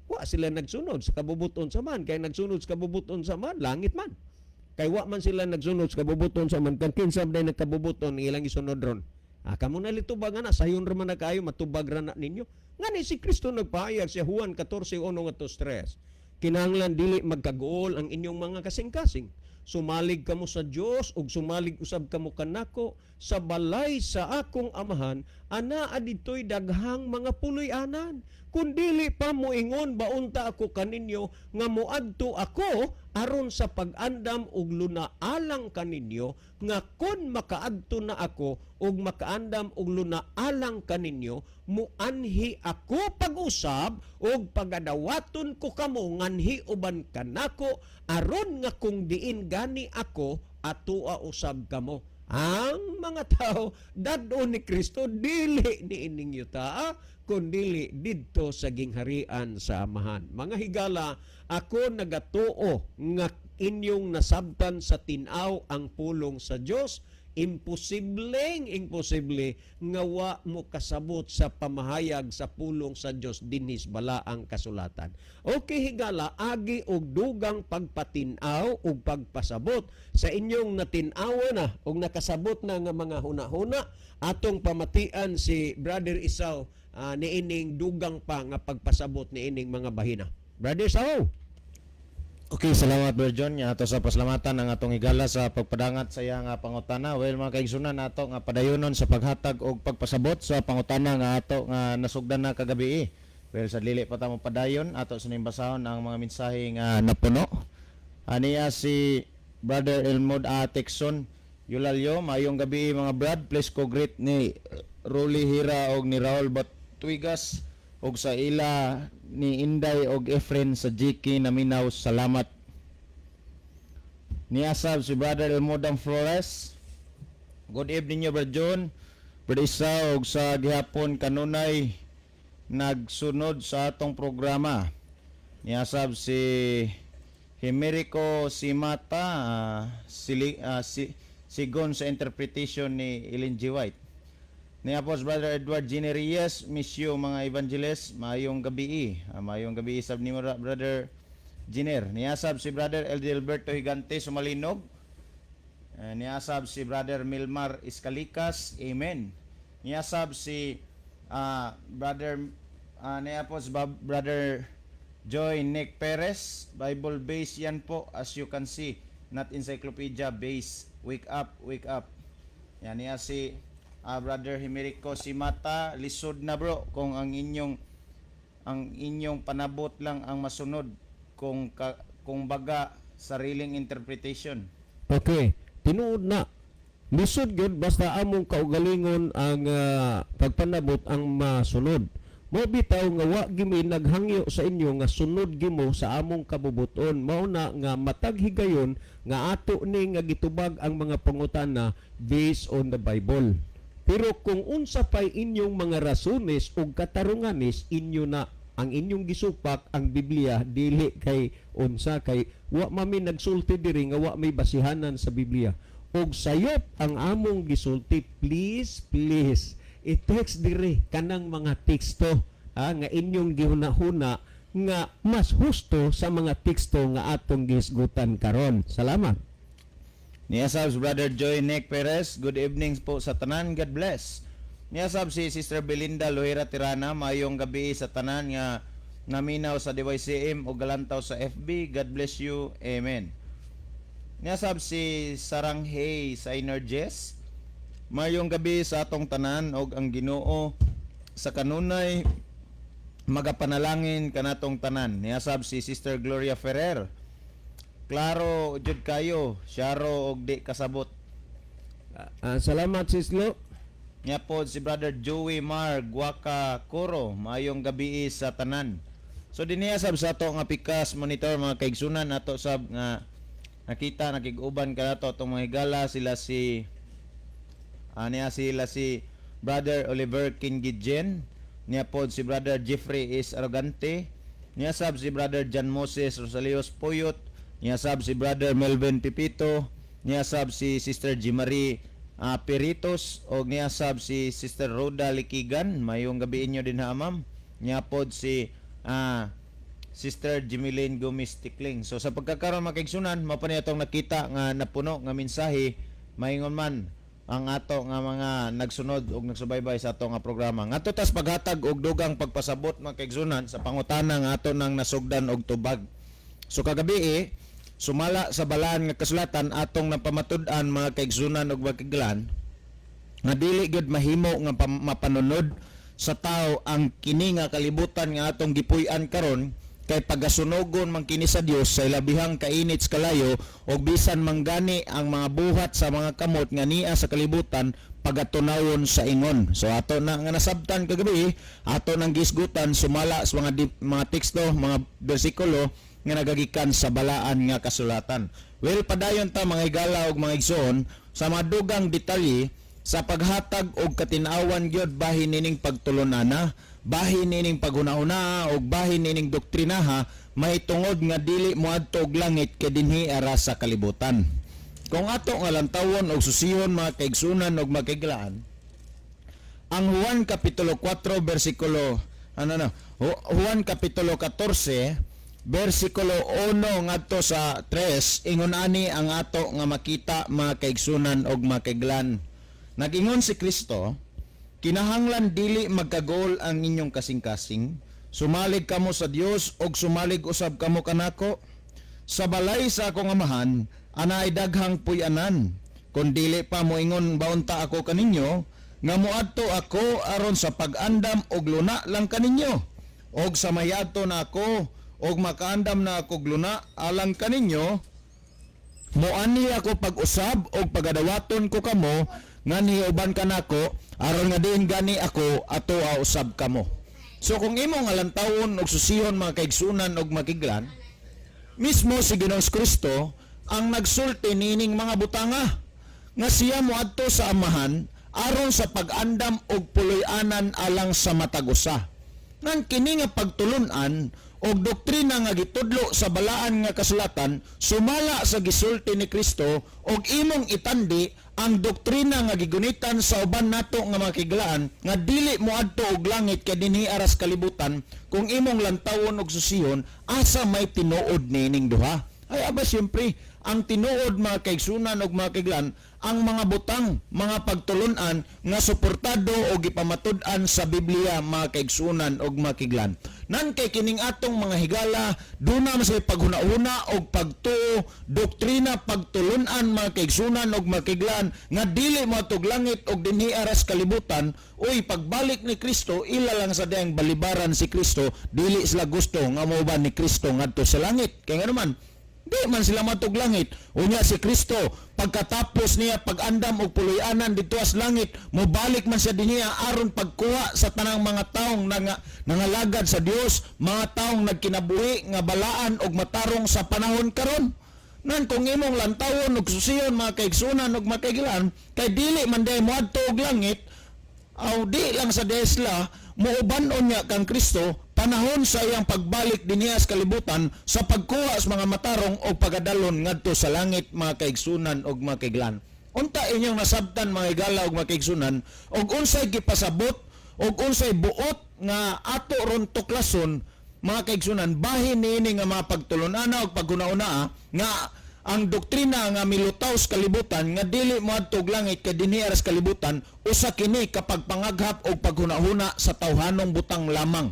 wa sila nagsunod sa kabubuton sa Amahan. Kay nagsunod sa kabubuton sa Amahan, langit man. Kay wa man sila nagsunod sa kabubuton sa Amahan, kang kinsa man nagkabubuton ang ilang gisunod ron? Ah, kamo na litubag ana, sayon ra man na kaayo, matubag ra na ninyo. Ngani si Kristo nagpahayag sa Juan 14:1 ngadto 3. Kinahanglan dili magkaguol ang inyong mga kasing-kasing. Sumalig kamo sa Dios ug sumalig usab kamo kanako. Sa balay sa akong Amahan anaa didtoy daghang mga puloy-anan. Kung dili pa, moingon ba unta ako kaninyo nga moadto ako aron sa pag-andam og luna alang kaninyo, nga kon makaadto na ako ug makaandam og luna alang kaninyo, muanhi ako pag-usab ug pagadawaton ko kamo nganhi uban kanako, aron nga kung diin gani ako, atoa usab kamo? Ang mga tao dad-on ni Kristo dili niining yuta, kundili didto sa gingharian sa Amahan. Mga higala, ako nagatuo nga inyong nasabtan sa tin-aw ang pulong sa Dios. Imposibleng imposible nga wa mo kasabot sa pamahayag sa pulong sa Dios dinhis Balaang Kasulatan. Okay higala, agi og dugang pagpatin-aw ug pagpasabot sa inyong natin-awa na ug nakasabot na nga mga huna-huna, atong pamatian si Brother Isaw niining dugang pa nga pagpasabot niining mga bahina. Brother Isaw. Okay, salamat, Brother John. Nga ato sa pasalamatan ang atong higala sa pagpadangat sa iya nga pangutana. Well, mga kaigsunan, ato nga padayonon sa paghatag og pagpasabot sa pangutana nga ato nga nasugdan na kagabi. Well, sa dili pa ta mo padayon, ato sa basahon ang mga mensahe nga napuno. Aniya si Brother Elmod Atexon Yulalio, "Maayong gabi mga brad, please ko greet ni Rolly Hira og ni Raul Batuigas og sa ila ni Inday og Efren sa GK Naminaw, salamat." Niasab si Brother Elmodam Flores. "Good evening niyo, Brother John, Brother Isa og sa gihapon kanunay nagsunod sa atong programa." Niasab si Himerico Simata, sigon sa interpretation ni Ellen G. White. Niapos Brother Edward Gene Reyes, "Miss you mga evangelist, maayong gabi." Maayong gabi sab ni Brother Giner. Niasab si Brother Alberto Higante Sumalinog. Niasab si Brother Milmar Iskalikas, "Amen." Niasab si Brother niapos Brother Joy Nick Perez, "Bible base yan po, as you can see, not encyclopedia base. Wake up, wake up." Yan niya si Brother Himerico Simata, "Lisod na bro kung ang inyong panabot lang ang masunod kung baga sariling interpretation." Okay, tinuod na. Lisod gyud basta among kaugalingon ang pagpanabot ang masunod. Mo bitaw nga wa gimi naghangyo sa inyo nga sunod gimo sa among kabubuton. Mao na nga matag higayon nga ato ni nga gitubag ang mga pangutana based on the Bible. Pero kung unsa pay inyong mga rasones ug katarunganes, inyo na. Ang inyong gisupak ang Biblia, dili kay unsa, kay wa mami nagsulti diri nga wa may basihanan sa Biblia. Og sayop ang among gisulti, please, please, i-text diri kanang mga teksto nga inyong gihuna-huna nga mas husto sa mga teksto nga atong gihisgutan karon. Salamat. Niya sab si Brother Joy Nick Perez, good evening po sa tanan, God bless. Niya sab si Sister Belinda Lohera Tirana, maayong gabi sa tanan nga naminaw sa DYCM o galantaw sa FB, God bless you, amen. Niya sab si Saranghay sa Energies, maayong gabi sa atong tanan og ang Ginoo sa kanunay magapanalangin kanatong tanan. Niya sab si Sister Gloria Ferrer, klaro jud kayo, syaro og di kasabot. Salamat, Sis Lo. Nya pod si Brother Joey Mar Guaca Coro, maayong gabi sa tanan. So dinhiya sab sa ato nga pikas monitor, mga kaigsunan, ato sab nga nakita nakig-uban kanato atong mga higala, sila si niya sila si Brother Oliver Kingidjen, niya pod si Brother Jeffrey is Arrogante, niya sab si Brother John Moses Rosalios Puyot, niya sab si Brother Melvin Pipito, niya sab si Sister Jimarie Peritos og niya sab si Sister Rhoda Likigan, mayong gabi inyo din ha, ma'am. Niya pod si Sister Jimilyn Gomez Tikling. So sa pagkakaroon, mga kaigsunan, mao pa niya atong nakita nga napuno nga mensahe, maingon man ang ato nga mga nagsunod og nagsubaybay sa ato nga programa. Ngadto tas paghatag og dugang pagpasabot, mga kaigsunan, sa pangutana nga ato nang nasugdan og tubag. So kagabi eh, sumala sa balaan nga kasulatan, atong napamatud-an, mga kaigsunan og makiglan, nga dili gyud mahimo nga mapanunod sa tao ang kini nga kalibutan nga atong gipuy-an karon, kay pagasunogon man kini sa Dios sa ilabihang kainit sa kalayo, og bisan manggani ang mga buhat sa mga kamot nga niya sa kalibutan, pagatunawon sa ingon. So ato na nga nasabtan kagabi, ato nang gisgutan sumala sa mga teksto, mga bersikulo nga nagagikan sa balaan nga kasulatan. Well, padayon ta, mga higala og mga igsoon, sa mga dugang detalye sa paghatag og katinawan gyud bahin nining pagtulon-ana, bahin nining paghuna-huna og bahin nining doktrinaha mahitungod nga dili moadto og langit kay dinhi ara sa kalibutan. Kung ato nga lantawon og susihon, mga kaigsunan og makiglaan, ang Juan kapitulo 4 bersikulo ano no Juan kapitulo 14 bersikulo 1 ngadto sa 3, ingon ani ang ato nga makita, mga kaigsunan og makiglan. Nagingon si Kristo, "Kinahanglan dili magkagol ang inyong kasing-kasing. Sumalig kamo sa Dios og sumalig usab kamo kanako. Sa balay sa akong Amahan anay daghang puy-anan. Kon dili pa, moingon baunta ako kaninyo nga moadto ako aron sa pag-andam og luna lang kaninyo. Og sa mayadto na ako og makaandam na ako og luna alang kaninyo, moanhi ako pag-usab og pagadawaton ko kamo nga niuban kanako aron nga diin gani ako ato usab kamo." So kung imong alantawon og susihon, mga kaigsunan og makiglan, mismo si Ginoong Kristo ang nagsulti nining mga butanga nga siya moadto sa Amahan aron sa pag-andam og puloy-anan alang sa matag usa. Nang kini nga pagtulunan og doktrina nga gitudlo sa balaan nga kasulatan sumala sa gisulti ni Kristo, og imong itandi ang doktrina nga gigunitan sa uban nato nga mga kiglaan nga dili moadto og langit kay dinhi aras kalibutan, kung imong lantawon og susihon, asa may tinuod niining duha? Ay aba, siyempre ang tinuod, mga kaigsunan og mga kiglan, ang mga butang, mga pagtulunan nga suportado o gipamatud-an sa Biblia, mga kaigsunan og mga kiglan. Nan kay kining atong mga higala duna man sa paghuna-huna og pagtuo, doktrina, pagtulunan, mga kaigsunan og mga kiglan, nga dili moadtog langit og dinhi aras kalibutan. Uy, pagbalik ni Kristo, ila lang sa diyang balibaran si Kristo, dili sila gusto nga mouban ni Kristo ngadto sa langit. Kay ngano man, di man sila matug langit. Unya si Kristo, pagkatapos niya pag-andam og puloy-anan didto sa langit, mobalik man siya dinhiya aron pagkuha sa tanang mga taong nangalagad sa Dios, mga taong nagkinabuhi nga balaan og matarong sa panahon karon. Nan kung imong lantawon og susiyon, mga kaigsunan og mga kaigilan, kay dili man diay moadto og langit, aw di lang sa desla muuban-on niya kang Kristo panahon sa iyang pagbalik dinhiya sa kalibutan sa pagkuha sa mga matarong o pagadalon ngadto sa langit, mga kaigsunan og mga kaiglan. Unta inyong nasabtan, mga higala og mga kaigsunan, og unsay gipasabot og unsay buot nga ato ron tuklason, mga kaigsunan, bahin niini nga mga pagtulon-ana og paghuna-una nga Ang doktrina nga milutaw sa kalibutan nga dili moadto og langit kay dinhi ra sa kalibutan, usa kini kapag pangaghap og paghunahuna sa tawhanong butang lamang.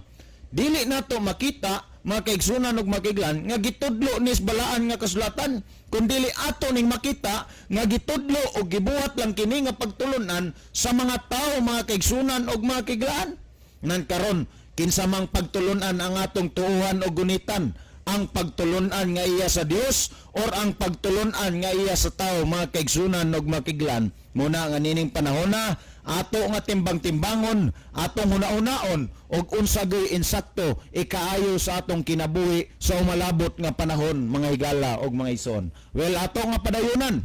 Dili nato makita, mga kaigsunan ug makiglan, nga gitudlo nis balaan nga kasulatan, kundili ato ning makita nga gitudlo og gibuhat lang kini nga pagtulunan sa mga tawo, mga kaigsunan ug mga kiglaan. Nan karon, kinsa mang pagtulunan ang atong tuuhan o gunitan? Ang pagtulunan nga iya sa Dios or ang pagtulunan nga iya sa tao, mga kaigsunan ug makiglan? Muna nga nining panahona, ato nga timbang-timbangon, atong hunahunaon og unsa gyud insakto ikaayo sa atong kinabuhi sa umalabot nga panahon, mga higala og mga ison. Well, ato nga padayunan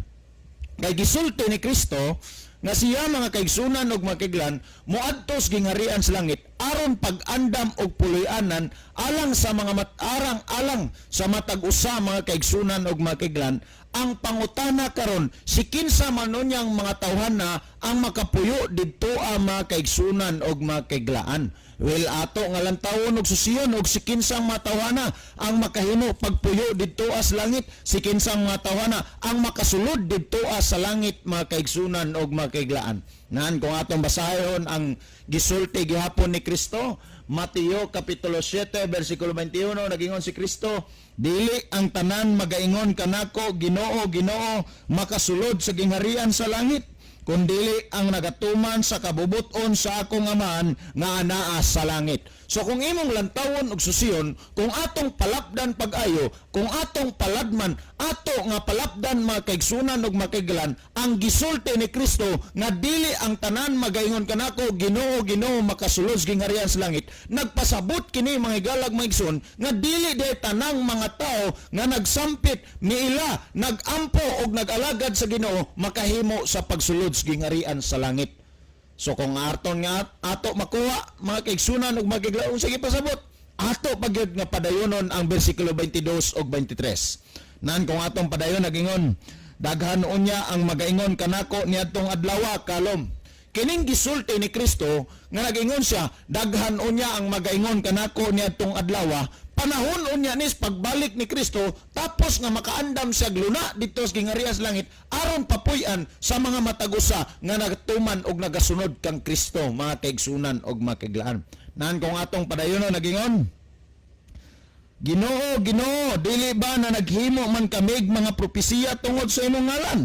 kay gisulti ni Kristo nga siya, mga kaigsunan ug makiglan, moadto sa gingharian sa langit aron pag-andam og puloy-anan alang sa mga mat-arang alang sa matag usa, mga kaigsunan ug makiglan. Ang pangutana karon, si kinsa man unyang mga tawhana ang makapuyo didto, mga kaigsunan ug makiglaan? Well, ato nga lantawon og susiyon og si kinsang mga tawhana ang makahimo pagpuyo didto sa langit, si kinsang mga tawhana ang makasulod didto sa langit, mga kaigsunan og makaiglaan. Nan kung atong basahon ang gisulti gihapon ni Kristo, Mateo kapitulo 7 bersikulo 21, nagingon si Kristo, "Dili ang tanan magaingon kanako, 'Ginoo, Ginoo,' makasulod sa gingharian sa langit, kundili ang nagatuman sa kabubuton sa akong Amahan nga anaa sa langit." So kung imong lantawon og susiyon, kung atong palapdan pag-ayo, kung atong paladman, ato nga palapdan, mga kaigsunan ug makiglan, ang gisulti ni Kristo nga dili ang tanan magaingon kanako, 'Ginoo, Ginoo,' makasulod sa gingharian sa langit. Nagpasabot kini, mga higalag, mga igsoon, nga dili diay tanang mga tao nga nagsampit, miila, nagampo og nag-alagad sa Ginoo makahimo sa pagsulod sa gingharian sa langit. So kung aton nga ato makuha, mga kaigsunan ug makiglaon, sige pasabot. Ato pagyud nga padayonon ang bersikulo 22 ug 23. Nan kung atong padayon, nagingon, "Daghan unya ang magaingon kanako niadtong adlawa." Kalom. Kining gisulti ni Kristo nga nagingon siya, "Daghan unya ang magaingon kanako niadtong adlawa," panahon unya nis pagbalik ni Kristo, tapos nga makaandam siya luna didto sa gingharian sa langit aron papuy-an sa mga matag-usa nga nagtuman og nagasunod kang Kristo, mga kaigsunan og makiglaan. Nan kung atong padayonon, nagingon, "Ginoo, Ginoo, dili ba na naghimo man kamig mga propesiya tungod sa imong ngalan?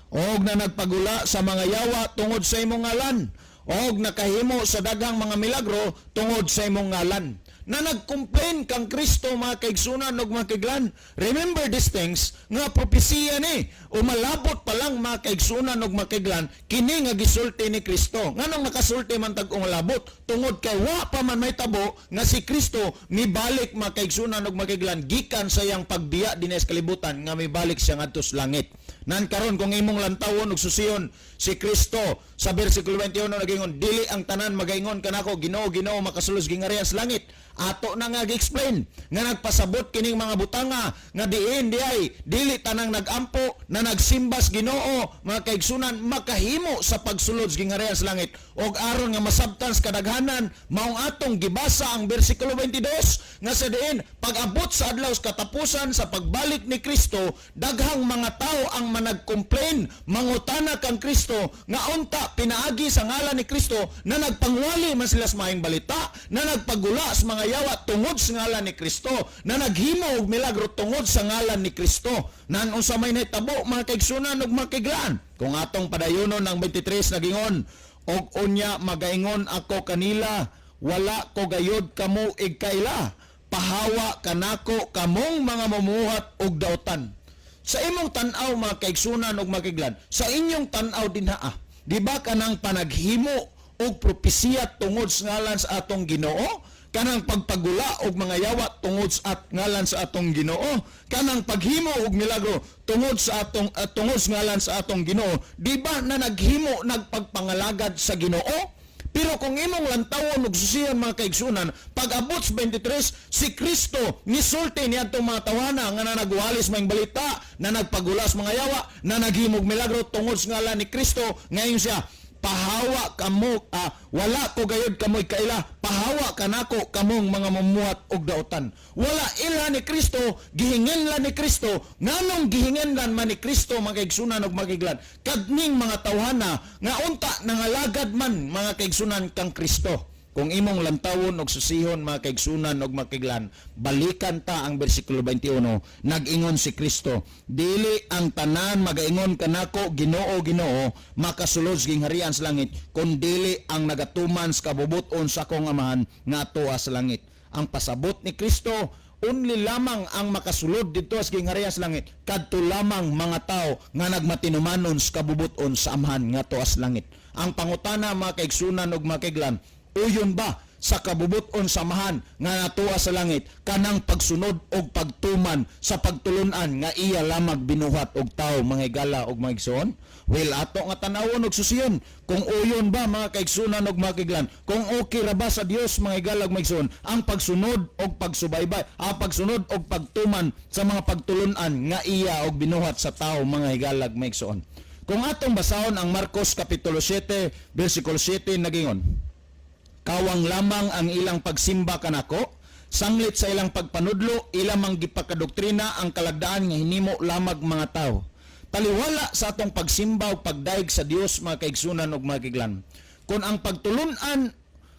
Og na nagpagula sa mga yawa tungod sa imong ngalan? Og nakahimo sa daghang mga milagro tungod sa imong ngalan?" Na nag-complain kang Kristo, mga kaigsunan ug mga kaiglan. Remember these things nga propesiya ni. Umalabot pa lang, mga kaigsunan ug mga kaiglan, kini nga gisulti ni Kristo. Nganong nakasulti man tag umalabot? Tungod kay wa pa man may tabo nga si Kristo mibalik, mga kaigsunan ug mga kaiglan, gikan sa iyang pagbiya dinhi sa kalibutan nga mibalik siya ngadto sa langit. Nan karon kung imong lantawon ug susiyon si Kristo sa bersikulo 21 nagingon, "Dili ang tanan magaingon kanako, 'Ginoo, Ginoo,' makasulod sa gingharian sa langit." Ato na nga gi-explain nga nagpasabot kining mga butanga nga diin diay dili tanang nagampo na nagsimbas Ginoo, mga kaigsunan, makahimo sa pagsulod sa gingharian sa langit. Og aron nga masabtan sa kadaghanan, maong atong gibasa ang bersikulo 22 nga sa diin pag-abot sa adlaw sa katapusan sa pagbalik ni Kristo, daghang mga tao ang manag-complain, mangutana kang Kristo nga unta pinaagi sa ngalan ni Kristo na nagpangwali man sila sa maayong balita, na nagpagula sa mga yawa tungod sa ngalan ni Kristo, na naghimo og milagro tungod sa ngalan ni Kristo. Nan unsa may nahitabo, mga kaigsunan ug mga kaiglaan? Kung atong padayonon ang 23, nagingon, "Og unya magaingon ako kanila, 'Wala ko gayod kamo igkaila. Pahawa kanako kamong mga mumuhat og dautan.'" Sa imong tan-aw, mga kaigsunan ug makiglan, sa inyong tan-aw dinha, di ba kanang panaghimo og propesiya tungod sa ngalan sa atong Ginoo, kanang pagpagula og mga yawa tungod sa at ngalan sa atong Ginoo, kanang paghimo og milagro tungod sa ngalan sa atong Ginoo, di ba na naghimo nagpagpangalagad sa Ginoo? Pero kung imong lantawon ug susihan, mga kaigsunan, pag-abot sa 23, si Kristo nisulti niadtong mga tawana nga nanagwalis maayong balita, na nagpagulas mga yawa, na naghimog milagro tungod sa ngalan ni Kristo, ngayon siya, Pahawa kamo, wala ko gayud kamoy kaila, pahawa kanako kamong mga mumuhat og daotan. Wala ilha ni Kristo, gihinginlan ni Kristo. Nganong gihinginlan man ni Kristo, mga kaigsunan og makiglan, kadning mga tawhana nga unta nangalagad man, mga kaigsunan, kang Kristo? Kung imong lantawon og susihon, mga kaigsunan og makiglan, balikan ta ang bersikulo 21. Nag-ingon si Kristo, "Dili ang tanan magaingon kanako, 'Ginoo, Ginoo,' makasulod sa gingharian sa langit, kun dili ang nagatuman sa kabubut-on sa akong Amahan nga atoa sa langit." Ang pasabot ni Kristo, only lamang ang makasulod didto sa gingharian sa langit kadto lamang mga tao nga nagmatinumanon sa kabubut-on sa Amahan nga atoa sa langit. Ang pangutana, mga kaigsunan ug makiglan, uyon ba sa kabubut-on sa Amahan nga natoa sa langit kanang pagsunod og pagtuman sa pagtulunan nga iya lamang binuhat og tao, mga higala og mga igsoon? Well, ato nga tanawon og susiyon kung uyon ba, mga kaigsunan og makiglan, kung okay ra ba sa Dios, mga higala og mga igsoon, ang pagsunod og pagsubaybay, ang pagsunod og pagtuman sa mga pagtulunan nga iya og binuhat sa tao, mga higala og mga igsoon. Kung atong basahon ang Marcos kapitulo 7 bersikulo 7, nagingon, "Kawang lamang ang ilang pagsimba kanako, sanglit sa ilang pagpanudlo, ilang mang gipakadoktrina ang kalagdaan nga hinimo lamag mga tao." Taliwala sa atong pagsimba ug pagdayeg sa Dios, mga kaigsunan ug mga kiglan, kung ang pagtulunan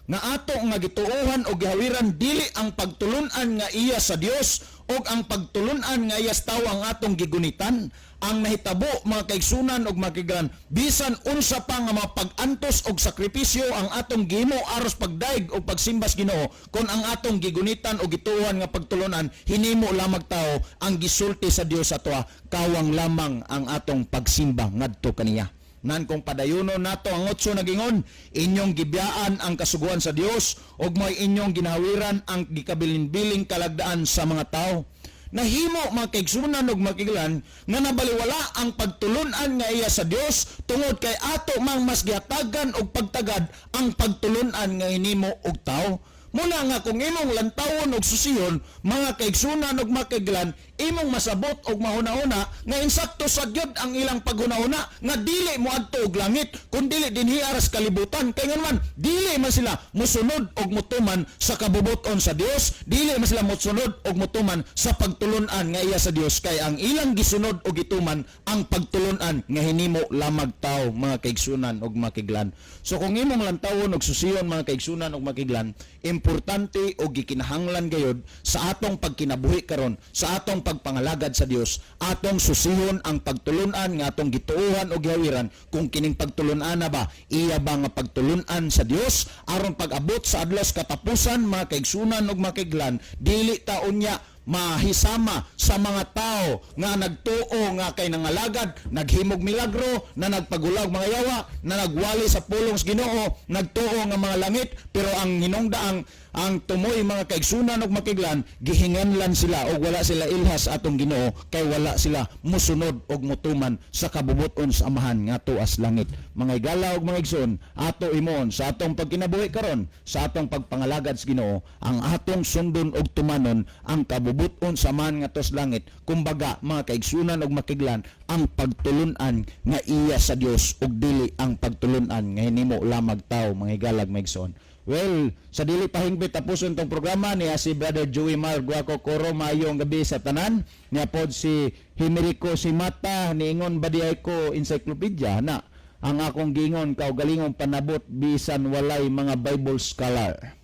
nga ato nga gituohan o gihawiran dili ang pagtulunan nga iya sa Dios o ang pagtulunan nga iya sa tawo ang atong gigunitan, ang nahitabo, mga kaigsunan og mga kiglan, bisan unsa pa nga mga pag-antos og sakripisyo ang atong gihimo aros pagdayeg o pagsimba sa Ginoo, kon ang atong gigunitan o gituohan nga pagtulunan hinimo lamang tao, ang gisulti sa Dios atoa, kawang lamang ang atong pagsimba ngadto kaniya. Nan kung padayuno nato ang 8, nagingon, "Inyong gibiyaan ang kasuguan sa Dios ug mo'y inyong ginahawiran ang gikabilin-biling kalagdaan sa mga tao." Nahimo, mga kaigsunan ug makiglan, nga nabaliwala ang pagtulunan nga iya sa Dios tungod kay ato mang mas gihatagan og pagtagad ang pagtulunan nga hinimo og tao. Muna nga kung imong lantawon og susiyon, mga kaigsunan ug makiglan, imong masabot og mahuna-huna nga insakto sa gyud ang ilang paghuna-huna nga dili moadto og langit kun dili dinhi aras kalibutan, kay man dili man sila mosunod og motuman sa kabubuton sa Dios, dili man sila mosunod og motuman sa pagtulunan nga iya sa Dios, kay ang ilang gisunod og gituman ang pagtulunan nga hinimo lamag tao, mga kaigsunan og makiglan. So kung imong lantawon og susiyon, mga kaigsunan og makiglan, importante og gikinahanglan gayod sa atong pagkinabuhi karon, sa atong pagpangalagad sa Dios, atong susihon ang pagtulunan nga atong gituohan o gihawiran, kung kining pagtulunan na ba iya ba nga pagtulunan sa Dios, aron pag-abot sa adlaw sa katapusan, mga kaigsunan og makiglan, dili ta unya mahisama sa mga tao nga nagtuo nga kay nangalagad, naghimog milagro, na nagpagulaw mga yawa, na nagwali sa pulong sa Ginoo, nagtuo nga mga langit, pero ang hinungdaang ang tumoy, mga kaigsunan ug makiglan, gihinganlan sila og wala sila ilhas sa atong Ginoo kay wala sila musunod og mutuman sa kabubuton sa Amahan nga tuas langit. Mga higala ug mga igsoon, ato imon sa atong pagkinabuhi karon, sa atong pagpangalagad sa Ginoo, ang atong sundon og tumanon ang kabubuton sa Amahan nga tuas langit. Kumbaga, mga kaigsunan ug makiglan, ang pagtulunan nga iya sa Dios ug dili ang pagtulunan nga hinimo lamag tao, mga higalag mga igsoon. Well, sa dili pa hingpit tapuson tong programa niya si Brother Joey Mar Guaco Coro, maayong gabi sa tanan. Niya pod si Himerico Simata, niingon ba di ay ko encyclopedia na ang akong gingon kaugalingong panabot bisan walay mga Bible scholar.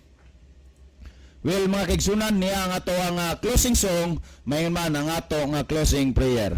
Well, mga kaigsunan, niya ang ato ang closing song, mayon man ang ato nga closing prayer.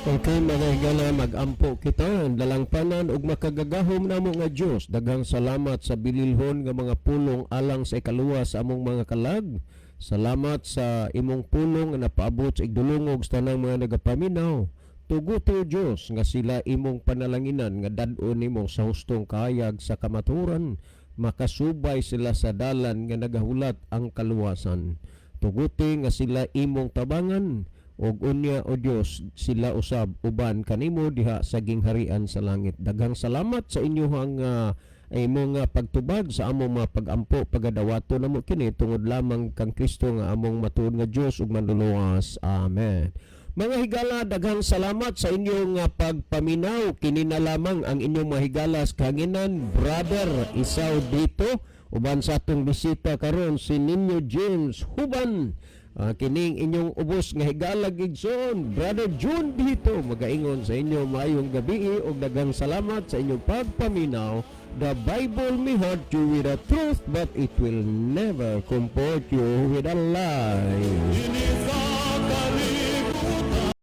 Okay, mga higala, mag-ampo kita. Dalangpanan ug makagagahom namo nga Dios, daghang salamat sa bililhon nga mga pulong alang sa ikaluwas sa among mga kalag. Salamat sa imong pulong nga napaabot sa igdulungog sa tanang mga nagapaminaw. Tuguti, o Dios, nga sila imong panalanginan nga dad-on nimo sa hustong kahayag sa kamaturan, makasubay sila sa dalan nga nagahulat ang kaluwasan. Tuguti nga sila imong tabangan ug unya, o Dios, sila usab uban kanimo diha sa gingharian sa langit. Daghang salamat sa inyong imong pagtubag sa among mga pagampo. Pagadawato namo kini tungod lamang kang Kristo nga among matuod nga Dios ug Manluluwas. Amen. Mga higala, daghang salamat sa inyong pagpaminaw. Kini na lamang ang inyong mga higala sa kahanginan, Brother Isaw Dito, uban sa atong bisita karon si Ninyo James Huban. Kining inyong ubos nga higala gigsoon, Brother June Dito, magaingon sa inyo maayong gabi ug daghang salamat sa inyong pagpaminaw. The Bible may hurt you with the truth, but it will never comfort you with a lie. In his